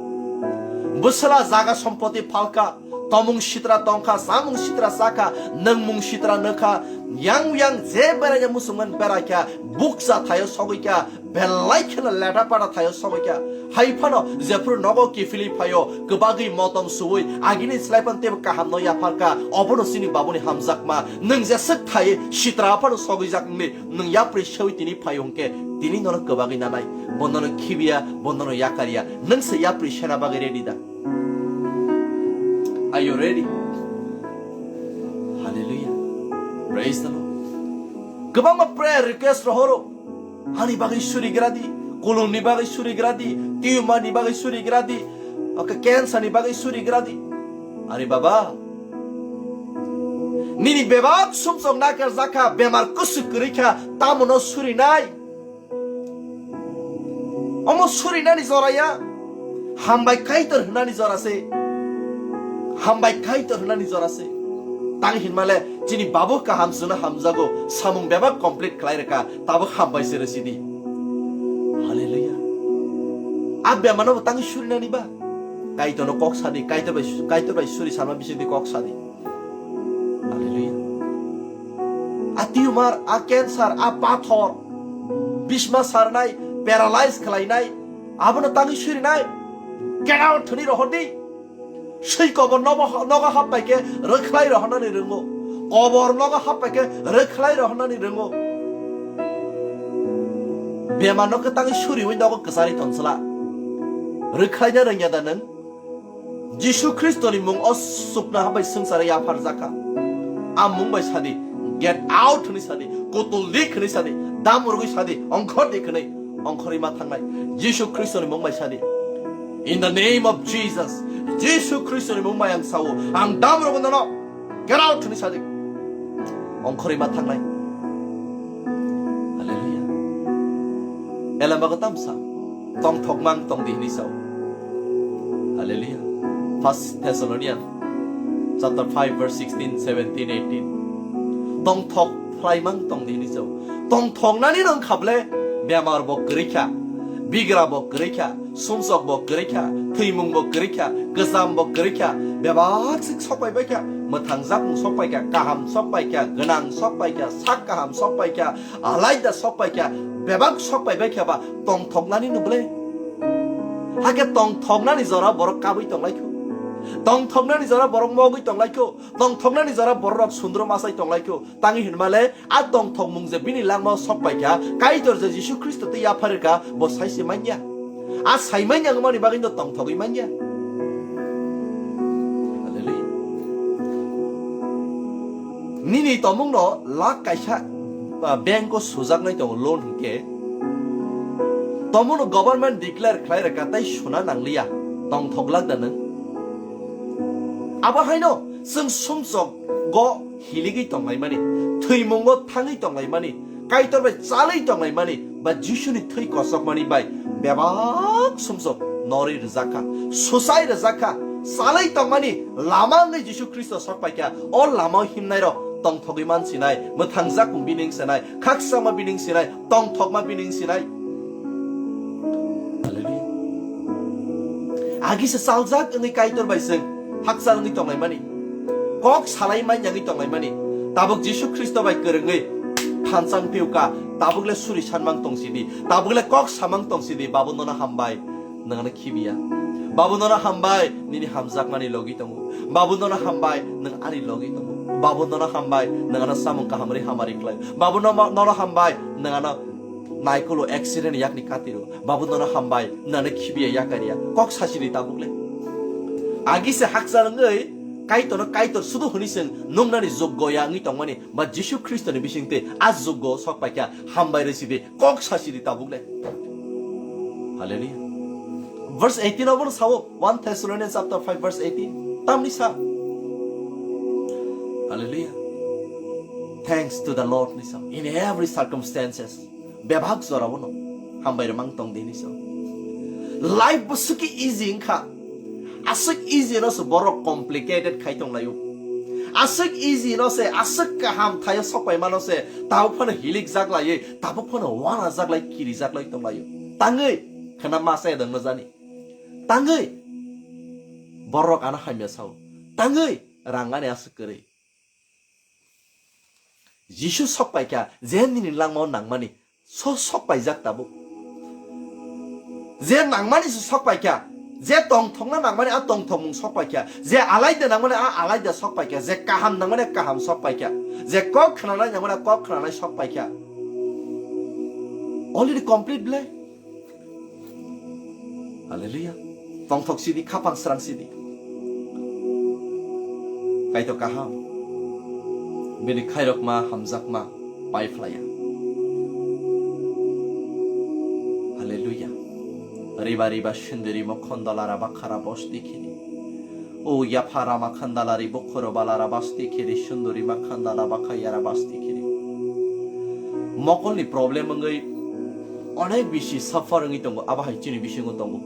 Bwsala jaga sompoti phalkha, tomung sitra tongkha, chamung sitra chakha, nwngmung sitra nwkha, yang yang je beraina muchungmani beraikha, bukcha thaio sogwikha, belai kheno leta pata thaio sogwikha. Hai phano jephru nogo kiphilwi phaio, kwbagwi motom suwi agini slai phano teibo kahamno yapharkha, obono chini babuni hamjakma. Nwng jeswk thai sitra phano sogwijak wngdi, nwng yapri sewi tini phaio hwnkhe tini nono kwbagwi nanai, bo nono khibiya, bo nono yakarya. Nwng se yapri sena bagwi ready da? Are you ready? Hallelujah. Praise the Lord. Kwbangma prayer request rohoro. Ani bagwi surigradi, kulumni bagwi surigradi, tumor ni bagwi surigradi, oke, cancer ni bagwi surigradi. Ani baba, nini bebak sumsok nakarjakha, bemar kusuk kwrwikha, tamono surinai. Omo surinani jora ya, hambai Kaitor hwnani jora se. Hambai Kaitor hwnani jora se. Tang hinmale chini babu kaham sino hamjago, samung bebak complete khlai rwkha, tabuk hambai se rwsidi. Hallelujah. A bemano bo tang surinani ba? Kaitorno kok sadi, Kaitor bai, Kaitor bai suri sama bisingtwi kok sadi. Hallelujah. A tumor, a cancer, a pathor, bisma sarnai, paralyze khlainai, abono tangwi surinai. Get out hwnwi rohordi. Swi kobor nogo, nogo happai khe rwkhlai rohornani rwngo. Kobor nogo happai khe rwkhlai rohornani rwngo. Bemarno kwtangwi suriwi nogo kwcharwi tonsla. Rwkhlaina rwngya da nwng? Jisu Khristoni mung o chuknoha bai swngcharo yapharjakha. A mung bai sadi, "Get out," hwnwi sadi, "Kutul dik," hwnwi sadi, dam rwgwi sadi, "Ongkhor dik," hwnwi ongkhorwi ma thangnai. Jisu Khristoni mung bai sadi, "In the name of Jesus," Jisu Khristoni mung bai ang sao, ang dam rwgwi nono, "Get out," hwnwi sadi, ongkhorwi ma thangnai. Hallelujah. Elamba ko tamsa. tongthokmang tong di hwnwi sao. Hallelujah. First Thessalonians chapter five, verse sixteen, seventeen, eighteen. Tongthok phlaimang tong di hwnwi sao. Tongthoknani nang khaple bemar bo kwrwi kha, bigra bo kwrwi kha, sumsok bo kwrwi kha, thwimung bo kwrwi kha, kwcham bo kwrwi kha, bebak sik sok pai bai kha, mwthang jakmung sok pai kha, kaham sok pai kha, gwnang sok pai kha, sak kaham sok pai kha, alaida sok pai kha, bebak sok pai bai kha ba tongthoknani no ble. Hakhe tongthoknani jora borok kabwi tong lai kho. Tongthoknani jora borok mogwi tong lai kho. Tongthoknani jora borok sundro masai tong lai kho. Tangwi hinma le a tongthokmung je bini langmao sok pai kha, Kaitor je Jisu Khristo tei yapharwi kha, bo sai se manya. A sai manya wngmani bagwi no tongthogwi manya. Hallelujah. Nini tomungno lakh kaisa, ah, bank o sujaknai tongo loan hinkhe, tomungno government declare khlai rwkha tei suna nangliya, tongthok lak da nwng? Abo haino chwng sumsok go hiligwi tonglaimani, thwimungo thangwi tonglaimani, Kaitor bai chalwi tonglaimani, ba Jisuni thwi kosokmani bai bebak sumsok norwi rwjakha, susai rwjakha, chalwi tongmani lama wngwi Jisu Khristo sok paikha. O lamao himnairok tongthogwi mansinai, mwthang jakmung bini wngsinai, khakchangma bini wngsinai, tongthokma bini wngsinai. Hallelujah. Agi se chaljak wngwi Kaitor bai chwng hakchal wngwi tonglaimani, kok salai manyangwi tonglaimani. Tabuk Jisu Khristo bai kwrwngwi phanchang phiuka, tabuk le suri sanmang tongsidi, tabuk le kok samang tongsidi, Babu nono hambai, nwng ano khibiya. Babu nono hambai, nini hamjakmani logi tongo. Babu nono hambai, nwng ani logi tongo. Babu nono hambai, nwng ano samung kaham ri hamari khlai. Babu nono, nono hambai, nwng ano naikolo accident yakni katiro. Babu nono hambai, nwng ano khibiya yakariya. Kok sasidi tabuk le. Agi se hakchal wngwi Kaitorno Kaitor sudu hwnwi chwng nungnani joggo ya wngwi tongmani, ba Jisu Khristoni bisingtwi a joggo sok paikha, hambai rwsidi, kok sasidi tabuk le. Hallelujah. Verse eighteen obo sao, one Thessalonians chapter five verse eighteen. Tamni sa? Hallelujah. Thanks to the Lord ni sa. In every circumstances. Bebak jorao no hambai rwmang tong di hwnwi sao. Life bo suki easy wngkha. Aswk easy no se borok complicated khai tong laio. Aswk easy no se, aswk kaham thaio sok pai mano se, tabuk phano hilik jak laiwi, tabuk phano wana jak lai, kiri jak lai tong laio. Tangwi khna ma chaya dong no jani. Tangwi borok ano hamya sao. Tangwi rang ani aswk kwrwi. Jisu sok paikha, je nini langmao nangmani, so sok paijak tabuk. Je nangmani se sok paikha, je tongthokna nangmani a tongthokmung sok paikha, je alaida nangmani a alaida sok paikha, je kaham nangmani a kaham sok paikha, je kok khnanai nangmani a kok khnanai sok paikha. Already complete ble. Hallelujah. Tongthok sidi, khapang srang sidi. Kaitor kaham. Bini khairokma, hamjakma, pai phlaiya. Hallelujah. Riba riba sindiri mokhon dolara bakhara bosti khini. O yapha rama khandalari bokhoro balara basti khiri sunduri ma khandala bakha yara basti khiri. Mokolni problem wngwi onek bisi suffer wngwi tongo, abo hai chini bisingo tongo.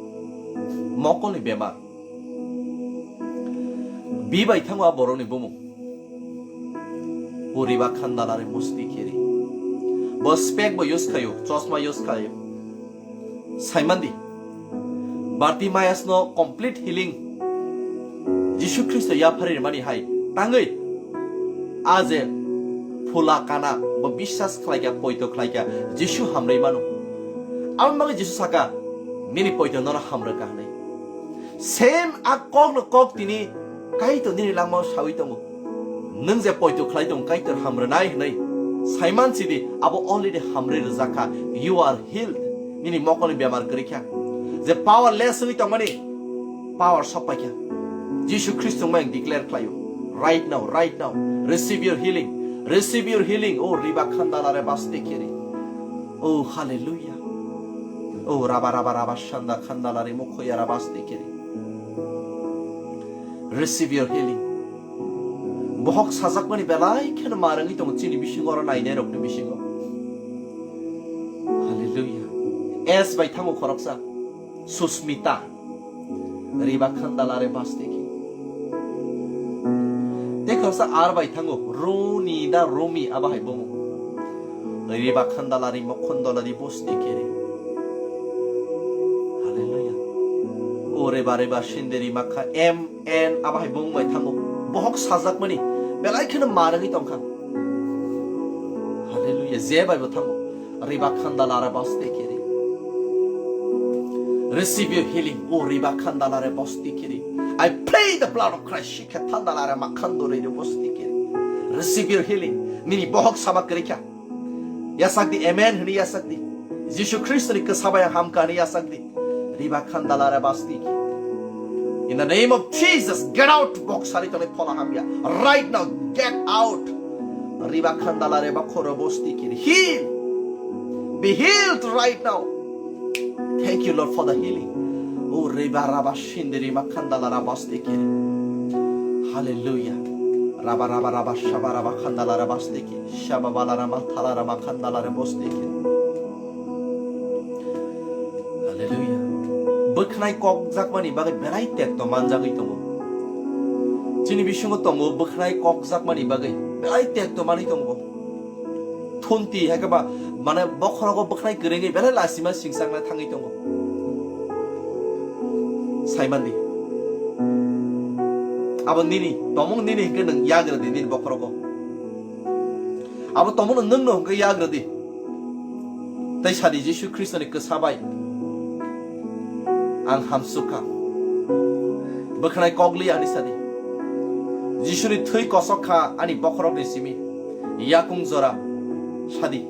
Mokolni bemar. Bi bai thango a borokni bumung. Puriba khandalari musti khiri. Bo spec bo use khayo, chosma use khayo. Saimandi, Bartimaeus no complete healing Jisu Khristo yaphari rimani hai tangwi a je phula kana bo biswas khlaikha, poito khlaikha, Jisu hamrwi mano. Aboni bagwi Jisu saka, "Nini poito nono hamrwkha," hwnwi. Same a kok no kok tini Kaitor nini langmao sawi tongo. Nwng je poito khlai tong Kaitor hamrwnai hwnwi saiman sidi, abo already hamrwi rwjakha. You are healed. Nini mokolni bemar kwrwi kha. Je powerless wngwi tongmani power sok paikha. Jisu Khristo mung declare khlaio. Right now, right now. Receive your healing. Receive your healing. Oh, riba khandala re baste kiri. Oh, hallelujah. Oh, raba, raba, raba, shanda, khandala re mukhoya ra baste kiri. Receive your healing. Bohok sajakmani belai kheno marangwi tongo chini bisingo, oro nainairokni bisingo. Hallelujah. S bai thango khoroksa. Susmita. Riba khandalare bastiki. Te khoroksa ar bai thango, Runi da Rumi abo hai bomo. Riba khandalari mokhondolari bostikiri. Hallelujah. O reba reba sindiri makha M N abo hai bong bai thango. Bohok sajakmani belai kheno ma rwgwi tongkha. Hallelujah. Je bai bo thango. Riba khandalara bastiki ri. Receive your healing. O riba khandalara bastiki ri. I plead the blood of Christ. Shikha thandalara makhandori ri bastiki ri. Receive your healing. Nini bohok sama krikha. Yasakdi, amen hini yasakdi. Jisu Khristo ni kwsabai hamka hini yasakdi. Riba khandalara bastiki. In the name of Jesus, get out, boksari tole phola hamya. Right now, get out. Riba khandalare bakhoro bastiki. Heal. Be healed right now. Thank you, Lord, for the healing. O riba raba shindiri makhandalara bastiki. Hallelujah. Raba raba raba shaba raba khandalara bastiki. Shaba balara mathalara makhandalara bastiki. Hallelujah. Bwkhnai kokjakmani bagwi belai tekto manjagwi tongo. Chini bisingo tongo bwkhnai kokjakmani bagwi belai tekto manwi tongo. Thunti hai khe ba mane bokhorogo bwkhnai kwrwngwi belai lasima singchakna thangwi tongo. Saimandi. Abo nini, tomung nini hwnkhe nwng yagra di nini bokhorogo. Abo tomungno nwngno hwnkhe yagra di. Tei sadi Jisu Khristoni kwsa bai ang hamsukha. Bwkhnai kok liya hwnwi sadi. Jisuni thwi kosok kha ani bokhorokni simi. Yakung jora sadi.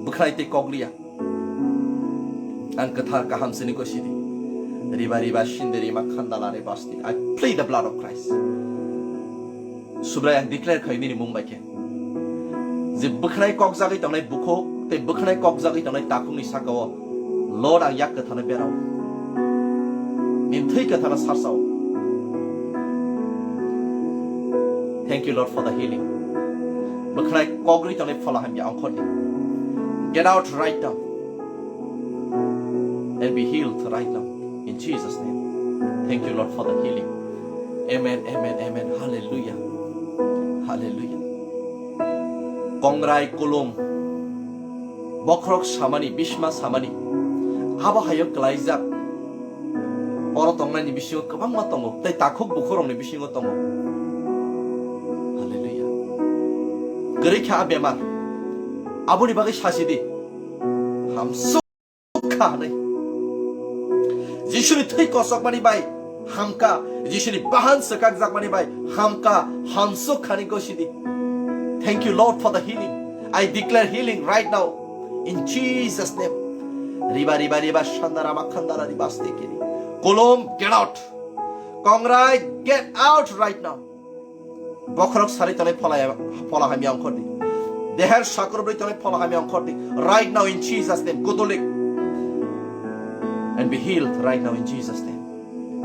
Bwkhnai tei kok liya. Ang kwthar kaham sini gosidi. Riba riba sindi rima khandala re basti. I plead the blood of Christ. Subrai ang declare khai nini mung bai khe. Je bwkhnai kok jagwi tongnai bukhuk tei bwkhnai kok jagwi tongnai takhukni saka o Lord ang yak kwthano berao. Nin thwi kwthano sarsao. Thank you, Lord, for the healing. Bwkhnai kok rwi tongnai phola hamya ongkhordi. Get out right now and be healed right now in Jesus' name. Thank you, Lord, for the healing. Amen, amen, amen. Hallelujah. Hallelujah. Kongrai kulum. Bokhorok samani, bisma samani. Abo hayo klaijak. Oro tongnaini bisingo kwbangma tongo. Tei takhuk bukhurokni bisingo tongo. Hallelujah. Kwrwi kha a bemar. Aboni bagwi sasidi. Hamsuk kha hwnwi. Jisuni thwi kosokmani bai hamka, Jisuni bahan swkakjakmani bai hamka, hamsuk khani gosidi. Thank you, Lord, for the healing. I declare healing right now in Jesus' name. Riba, riba, riba, shandara, makhandara, riba, stekiri. Kolom, get out. Kongrai, get out right now. Bokhorok sari tonai phola, phola hamya ongkhordi. Deher sakur bri tonai phola hamya ongkhordi. Right now in Jesus' name, kutulik. And be healed right now in Jesus' name.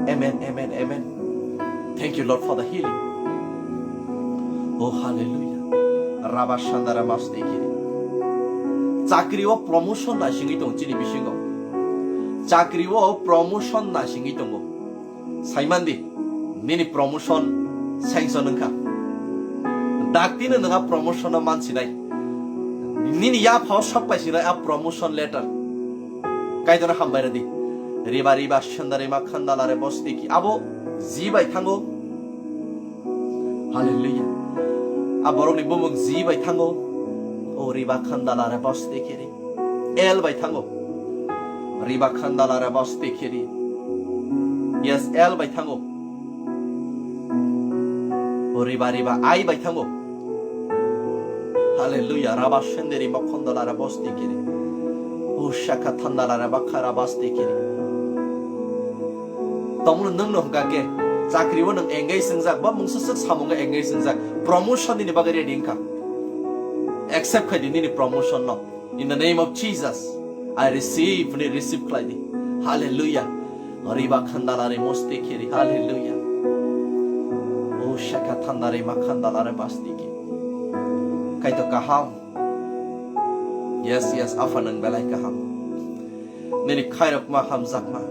Amen, amen, amen. Thank you, Lord, for the healing. Oh, hallelujah. Rabba Shandara Maste Kiri. Chakri o promotion na singwi tong chini bisingo. Chakri o promotion na singwi tongo. Saimandi, nini promotion sanction wngkha. Daktino nwng a promotion no mansinai. Nini yaphao sok paisinai a promotion letter. Kaitorno hambai rwdi. Riba riba senda rima khandala re bosti ki. Abo ji bai thango. Hallelujah. A borokni bumung ji bai thango. O riba khandala re bosti kiri. L bai thango. Riba khandala re bosti kiri. Yes, L bai thango. O riba riba I bai thango. Hallelujah. Raba senderi mokhondala re bosti kiri. O shaka thandala re bakha raba sti kiri. Tomno nwngno hwnkha khe chakri o nwng engage wngjak ba mungsa swk samungo engage wngjak, promotion nini bagwi ready wngkha. Accept khai di nini promotion no. In the name of Jesus, I receive, ni receive khlai di. Hallelujah. Riba khandala re moste kheri. Hallelujah. O shaka thandare ma khandala re basti ki. Kaitor kaham. Yes, yes, Apha nwng belai kaham. Nini khairokma hamjakma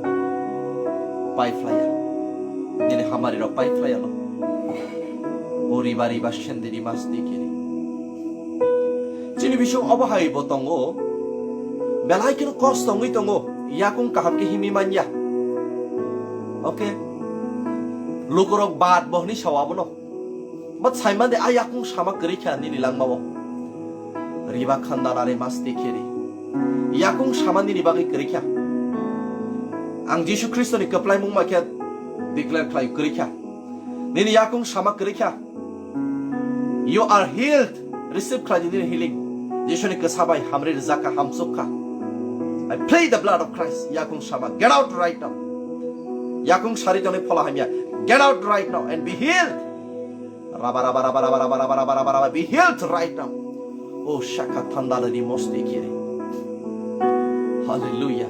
pai phlaiya. Nini hamari rok pai phlaiya lo. O riba riba sendiri mas dikiri. Chini bising obo hai bo tongo. Belai kheno kosto wngwi tongo. Yakung kaham khe himwi manya. Okay. Lukurok bad bo hwnwi sao abono. But saimande a yakung sama kwrwi kha nini langmao. Riba khandala re masti kheri. Yakung sama nini bagwi kwrwi kha. Ang Jisu Khristoni kwplai mung ma khe declare khlai kwrwi kha. Nini yakung sama kwrwi kha. You are healed. Receive khlai nini healing. Jisuni kwsa bai hamri rijak kha, hamsuk kha. I plead the blood of Christ. Yakung sama, get out right now. Yakung sari tonwi phola hamya. Get out right now and be healed. Raba, raba, raba, raba, raba, raba, raba, raba, raba, be healed right now. Oh, shaka thanda da di mosti kiri. Hallelujah.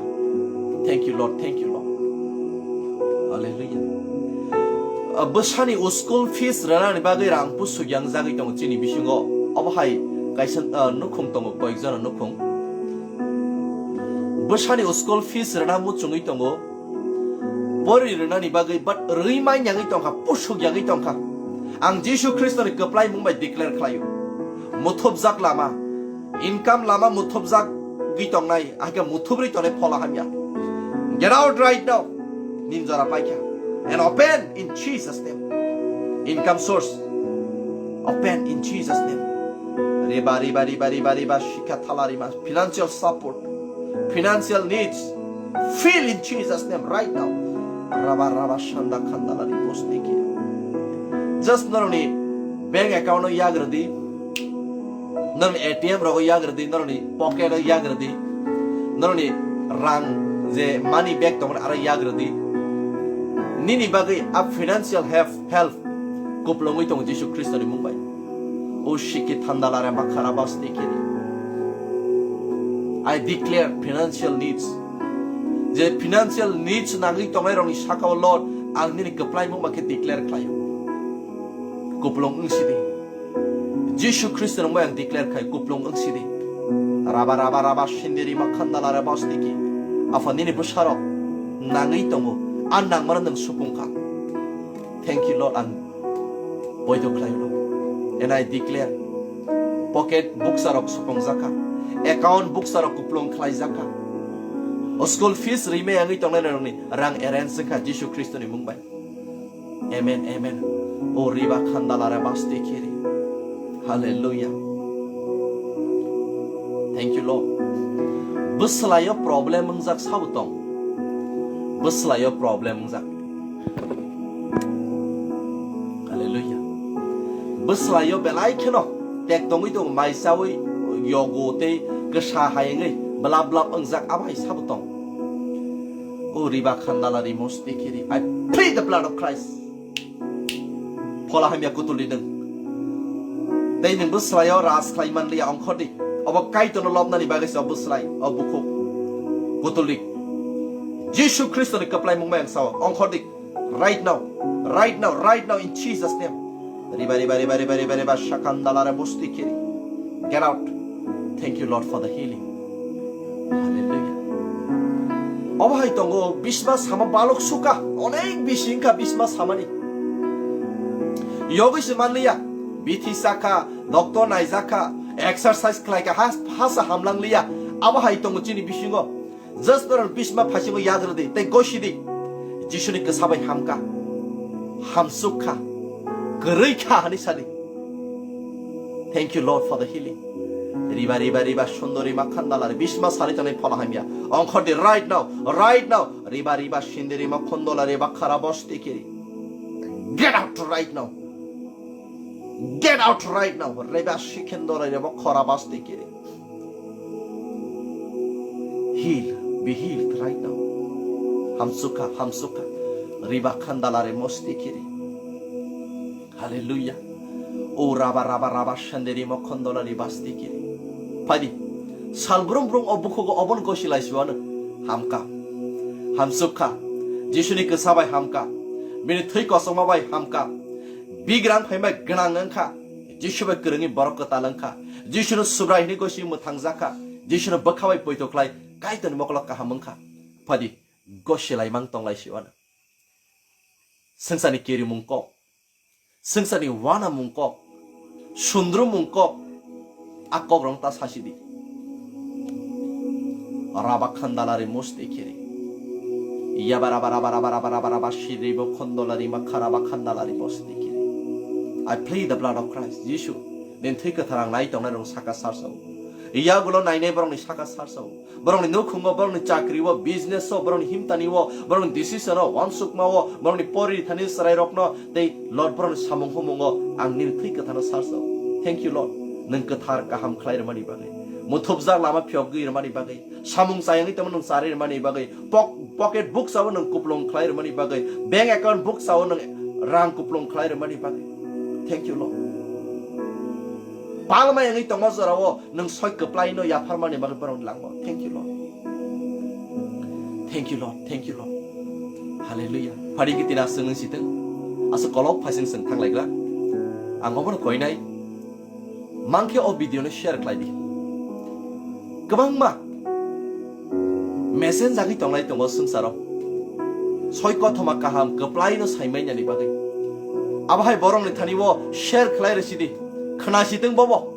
Thank you, Lord. Thank you, Lord. Hallelujah. Ah, bwsani o school fees rwnani bagwi rang pusuk yang jagwi tongo chini bisingo. Obo hai kaisa, ah, nukhung tongo, koyekjona nukhung. Bwsani o school fees rwna muchungwi tongo. Pori rwnani bagwi, but rwi mai yangwi tongkha, pusuk yangwi tongkha. Ang Jisu Khristoni kwplai mung bai declare khlaio. Muthubjak lama, income lama muthubjak gwi tongnai, ahikhe muthubrwi tongnai phola hamya. Get out right now. Ninjora paikha. And open in Jesus' name. Income source. Open in Jesus' name. Riba, riba, riba, riba, riba, shika thala rima. Financial support. Financial needs. Fill in Jesus' name right now. Raba, raba, shanda, khandala, ribos, niki. Just noroni bank account o yagradi. Noroni A T M rogo yagradi. Noroni pocket o yagradi. Noroni rang je money bag tongmani aro yagradi. Nini bagwi a financial help, help kuplungwi tongo Jisu Khristoni mung bai. O shiki thandala re makhara basti kiri. I declare financial needs. Je financial needs nangwi tongnai rokni sakao Lord, ang nini kwplai mung bai khe declare khlaio. Kuplung wngsidi. Jisu Khristo nungbai ang declare khai kuplung wngsidi. Raba, raba, raba, sindiri makhanda la raba stiki. Apha nini bwsarok nangwi tongo. A nangmano nwng supung kha. Thank you, Lord, ang poito khlai rw. And I declare, pocket buksa rok supung jakha. Account buksa rok kuplung khlai jakha. O school fees rimai yangwi tongnai rokni rang arrange wngkha Jisu Khristo ni mung bai. Amen, amen. O riba khandala re basti khiri. Hallelujah. Thank you, Lord. Bwswlaio problem wngjak sabo tong. Bwswlaio problem wngjak. Hallelujah. Bwswlaio belai kheno tek tongwi tongo, mai chawi yogo tei kwsa hayengwi blap blap wngjak abo hai sabo tong. O riba khandala rimo stikiri. I plead the blood of Christ. Phola hamya kutuldi nwng. Tei nwng bwswlaio ras khlai manliya ongkhordi. Obo Kaitorno lobnani bagwi se o bwswlai, o bukhuk. Kutuldi. Jisu Khristoni kwplai mung bai ang sao. Ongkhordi. Right now. Right now. Right now in Jesus' name. Riba, riba, riba, riba, riba, riba, shakandala re bosti kiri. Get out. Thank you, Lord, for the healing. Hallelujah. Obo hai tongo, bisma sama balok suka. Onek bisi wngkha bisma samani. Yogwi se manliya. Bithi sakha, doctor naijakha, exercise khlaikha, has-, hasa hamlangliya. Abo hai tongo chini bisingo. Just norok bisma phaisingwi yagrwdi tei gosidi. Jisuni kwsa bai hamkha. Hamsukha. Kwrwikha hwnwi sadi. Thank you, Lord, for the healing. Riba, riba, riba, sundori ma khandala re bisma sari tonwi phola hamya. Ongkhordi right now, right now. Riba, riba, sindiri ma khondola re bakhara bosti kiri. Get out right now. Get out right now. Reba shikendo reba khora basti kiri. Heal. Be healed right now. Hamsukha, hamsukha. Riba khandala re mosti kiri. Hallelujah. O raba, raba, raba shanderi mokhondola re basti kiri. Phaidi. Sal brum brum o bukhugo obon gosi laisuano. Hamka. Hamsukha. Jisuni kwsa bai hamka. Bini thwi kosongma bai hamka. Bigrang phaima gwnang wngkha. Jisu bai kwrwngwi borok kwtal wngkha. Jisunu Subrai hwnwi gosi mwthangjakha. Jisunu bwkha bai poito khlai Kaitorni mokolo kaham wngkha. Phadi, gosilai mang tonglai si wano. Swngcharni kirimung kok, swngcharni wanamung kok, sundrumung kok, a kokrok ta sasi di. Raba khandalari musti kiri. Yaba raba raba raba raba raba raba shiri bo khondolari makha raba khandalari musti kiri. I plead the blood of Christ. Jisu, nini thwi kwthar ang nai tongnai rong saka sarsao. Yagulo nainai borokni saka sarsao. Borokni nukhungo, borokni chakrio, business-o, borokni himtanio, borokni decision-o, wansukmao, borokni pori thani chwrairokno tei Lord borokni samung humungo ang nini thwi kwthano sarsao. Thank you, Lord. Nwng kwthar kaham khlai rwmani bagwi, muthubjak lama phiyokgwi rwmani bagwi, samung chayangwi tongma nwng charwi rwmani bagwi, pok-, pocket books-o nwng kuplung khlai rwmani bagwi, bank account books-o nwng rang kuplung khlai rwmani bagwi. Thank you, Lord. Palma yangwi tongma jorao nwng soi kwplaino yapharmani bagwi borokni langmao. Thank you, Lord. Thank you, Lord. Thank you, Lord. Hallelujah. Phadi khe tini aswk nwng sitwng. Aswk kolok phaising swng thanglaigra. Ang obono koinai. Mangkhe o video no share khlai di. Kwbangma message jagwi tonglai tongo swngcharo. Soi kothoma kaham kwplaino saimainani bagwi. Abohai borokni thani o share khlai rwsidi. Khna sitwng bobo.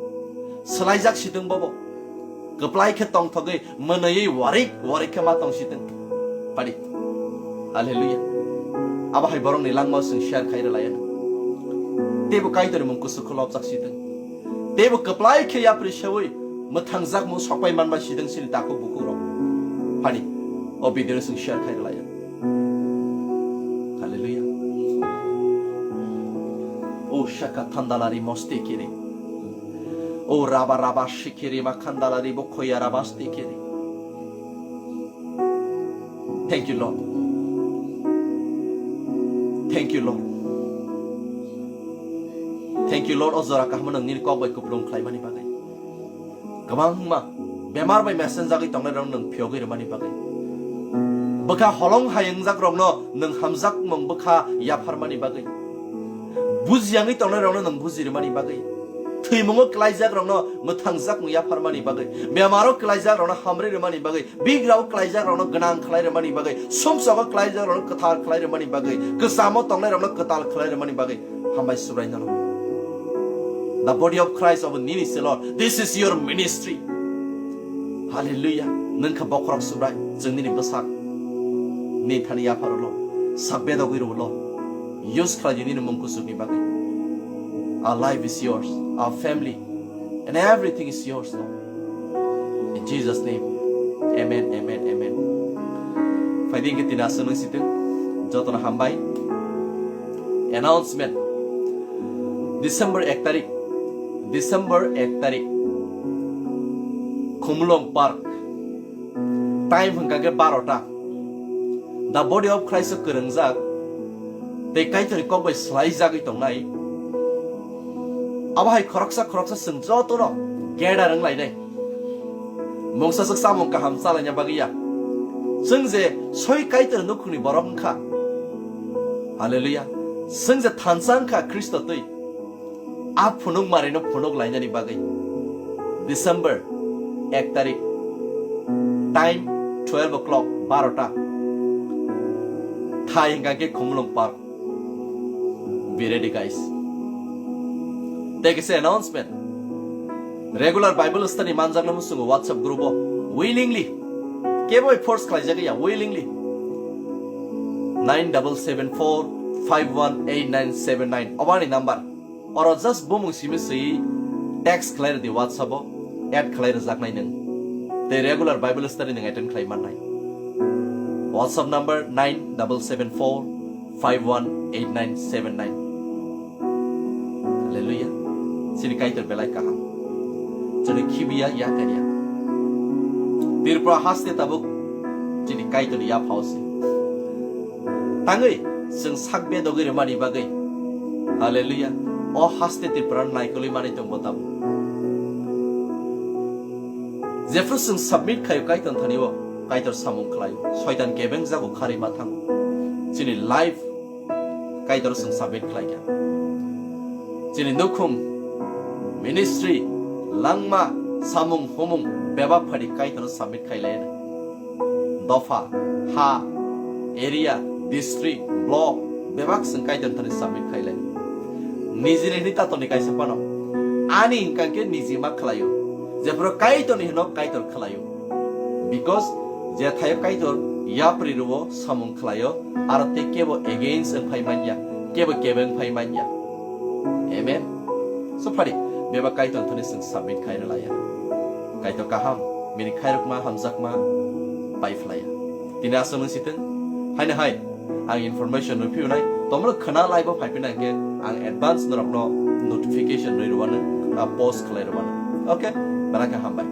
Swlaijak sitwng bobo. Kwplai khe tongthogwi mwnwiwi warik warik khe ma tong sitwng. Padi. Hallelujah. Abohai borokni langmao swng share khai rwlaiya. Teibo Kaitorni mung kusu khulobjak sitwng. Teibo kwplai khe yapri sewi mwthangjak mung sokpai manma sitwng sini takhuk bukhukrok. Padi. O video no swng share khai rwlaiya. Hallelujah. O shaka thandalari moste kiri. O raba raba shikiri ma khandalari bo khoya raba stikiri. Thank you, Lord. Thank you, Lord. Thank you, Lord. O jora kaham nwng nini kok bai kuplung khlaimani bagwi. Kwbangma bemar bai mesen jagwi tongnai rok nwng phiyogwi rwmani bagwi. Bwkha holong hayungjak rokno nwng hamjakmung bwkha yapharmani bagwi. Bujiyangwi tongnai rokno nwng buji rwmani bagwi. Thwimungo kwlaijak rokno mwthangjak mung yapharmani bagwi. Bemaro kwlaijak rokno hamri rwmani bagwi. Bigrao kwlaijak rokno gwnang khlai rwmani bagwi. Sumsogo kwlaijak rokno kwthar khlai rwmani bagwi. Kwchamo tongnai rokno kwtal khlai rwmani bagwi. Hambai Subrai nono. The body of Christ of nini se Lord. This is your ministry. Hallelujah. Nwng kha bokhorok Subrai. Chwng nini bwsak. Nini thani yapharo lo. Sak bedogwi rw lo. Use khlai di nini mung kuchukni bagwi. Our life is yours. Our family. And everything is yours, Lord. In Jesus' name. Amen, amen, amen. Phaidi hwnkhe tini aswk nwng sitwng. Jotono hambai. Announcement. December ek tarik. December ek tarik. Khumulwng Park. Time hwnkha khe barota. The body of Christ o kwrwngjak tei Kaitorni kok bai swlaijagwi tongnai. Abo hai khoroksa khoroksa chwng jotono gather wnglainai. Mungsa swk samung kaham chalaina bagwi ya. Chwng je soi Kaitor nukhungni borok wngkha. Hallelujah. Chwng je thansa wngkha Khristo twi. A phunuk marino phunuk lainani bagwi. December ek tarik. Time twelve o'clock, barota. Thai hwnkha khe Khumulwng Park. Be ready, guys. Tei kaisa announcement. Regular Bible study manjakna muchungo WhatsApp group o willingly. Kebo force khlaijak ya, willingly. Nine double seven four five one eight nine seven nine. Obani number. Oro just bumung simi swi text khlai rwdi WhatsApp o, add khlai rwjaknai nwng. Tei regular Bible study nwng attend khlai mannai. WhatsApp number nine double seven four five one eight nine seven nine. Hallelujah. Chini Kaitor belai kaham. Chini khibiya ya kariya. Tripura haste tabuk chini Kaitor ya phao se. Tangwi chwng sak bedogwi rwmani bagwi. Hallelujah. O haste Tripura naikolwi mani tongbo tabuk. Jephru chwng submit khaio Kaitor thani o, Kaitor samung khlaio. Soitan kebeng jago kharwi ma thango. Chini life Kaitor chwng submit khlaikha. Chini nukhung, ministry, langma, samung humung bebak phadi Kaitor submit khailai. Dopha, Ha, area, district, block, bebak chwng Kaitor thani submit khailai. Nijini hini tatoni kaisa phano. Ani hwnkha khe niji ma khlaio. Jephuru Kaitorni hino Kaitor khlaio. Because je thaio Kaitor yapri rwo samung khlaio, aro tei kebo against wng phai manya, kebo kebe wng phai manya. Amen. So phari, bebak Kaitor thani chwng submit khaina laya. Kaitor kaham, bini khairokma hamjakma pai phlaya. Tini aswk nung sitwng, haino hai, ang information rw phiunai, tomro khna live o phai phina hwnkhe ang advance norokno notification rwi rwano, ah, post khlai rwano. Okay, belai khe hambai.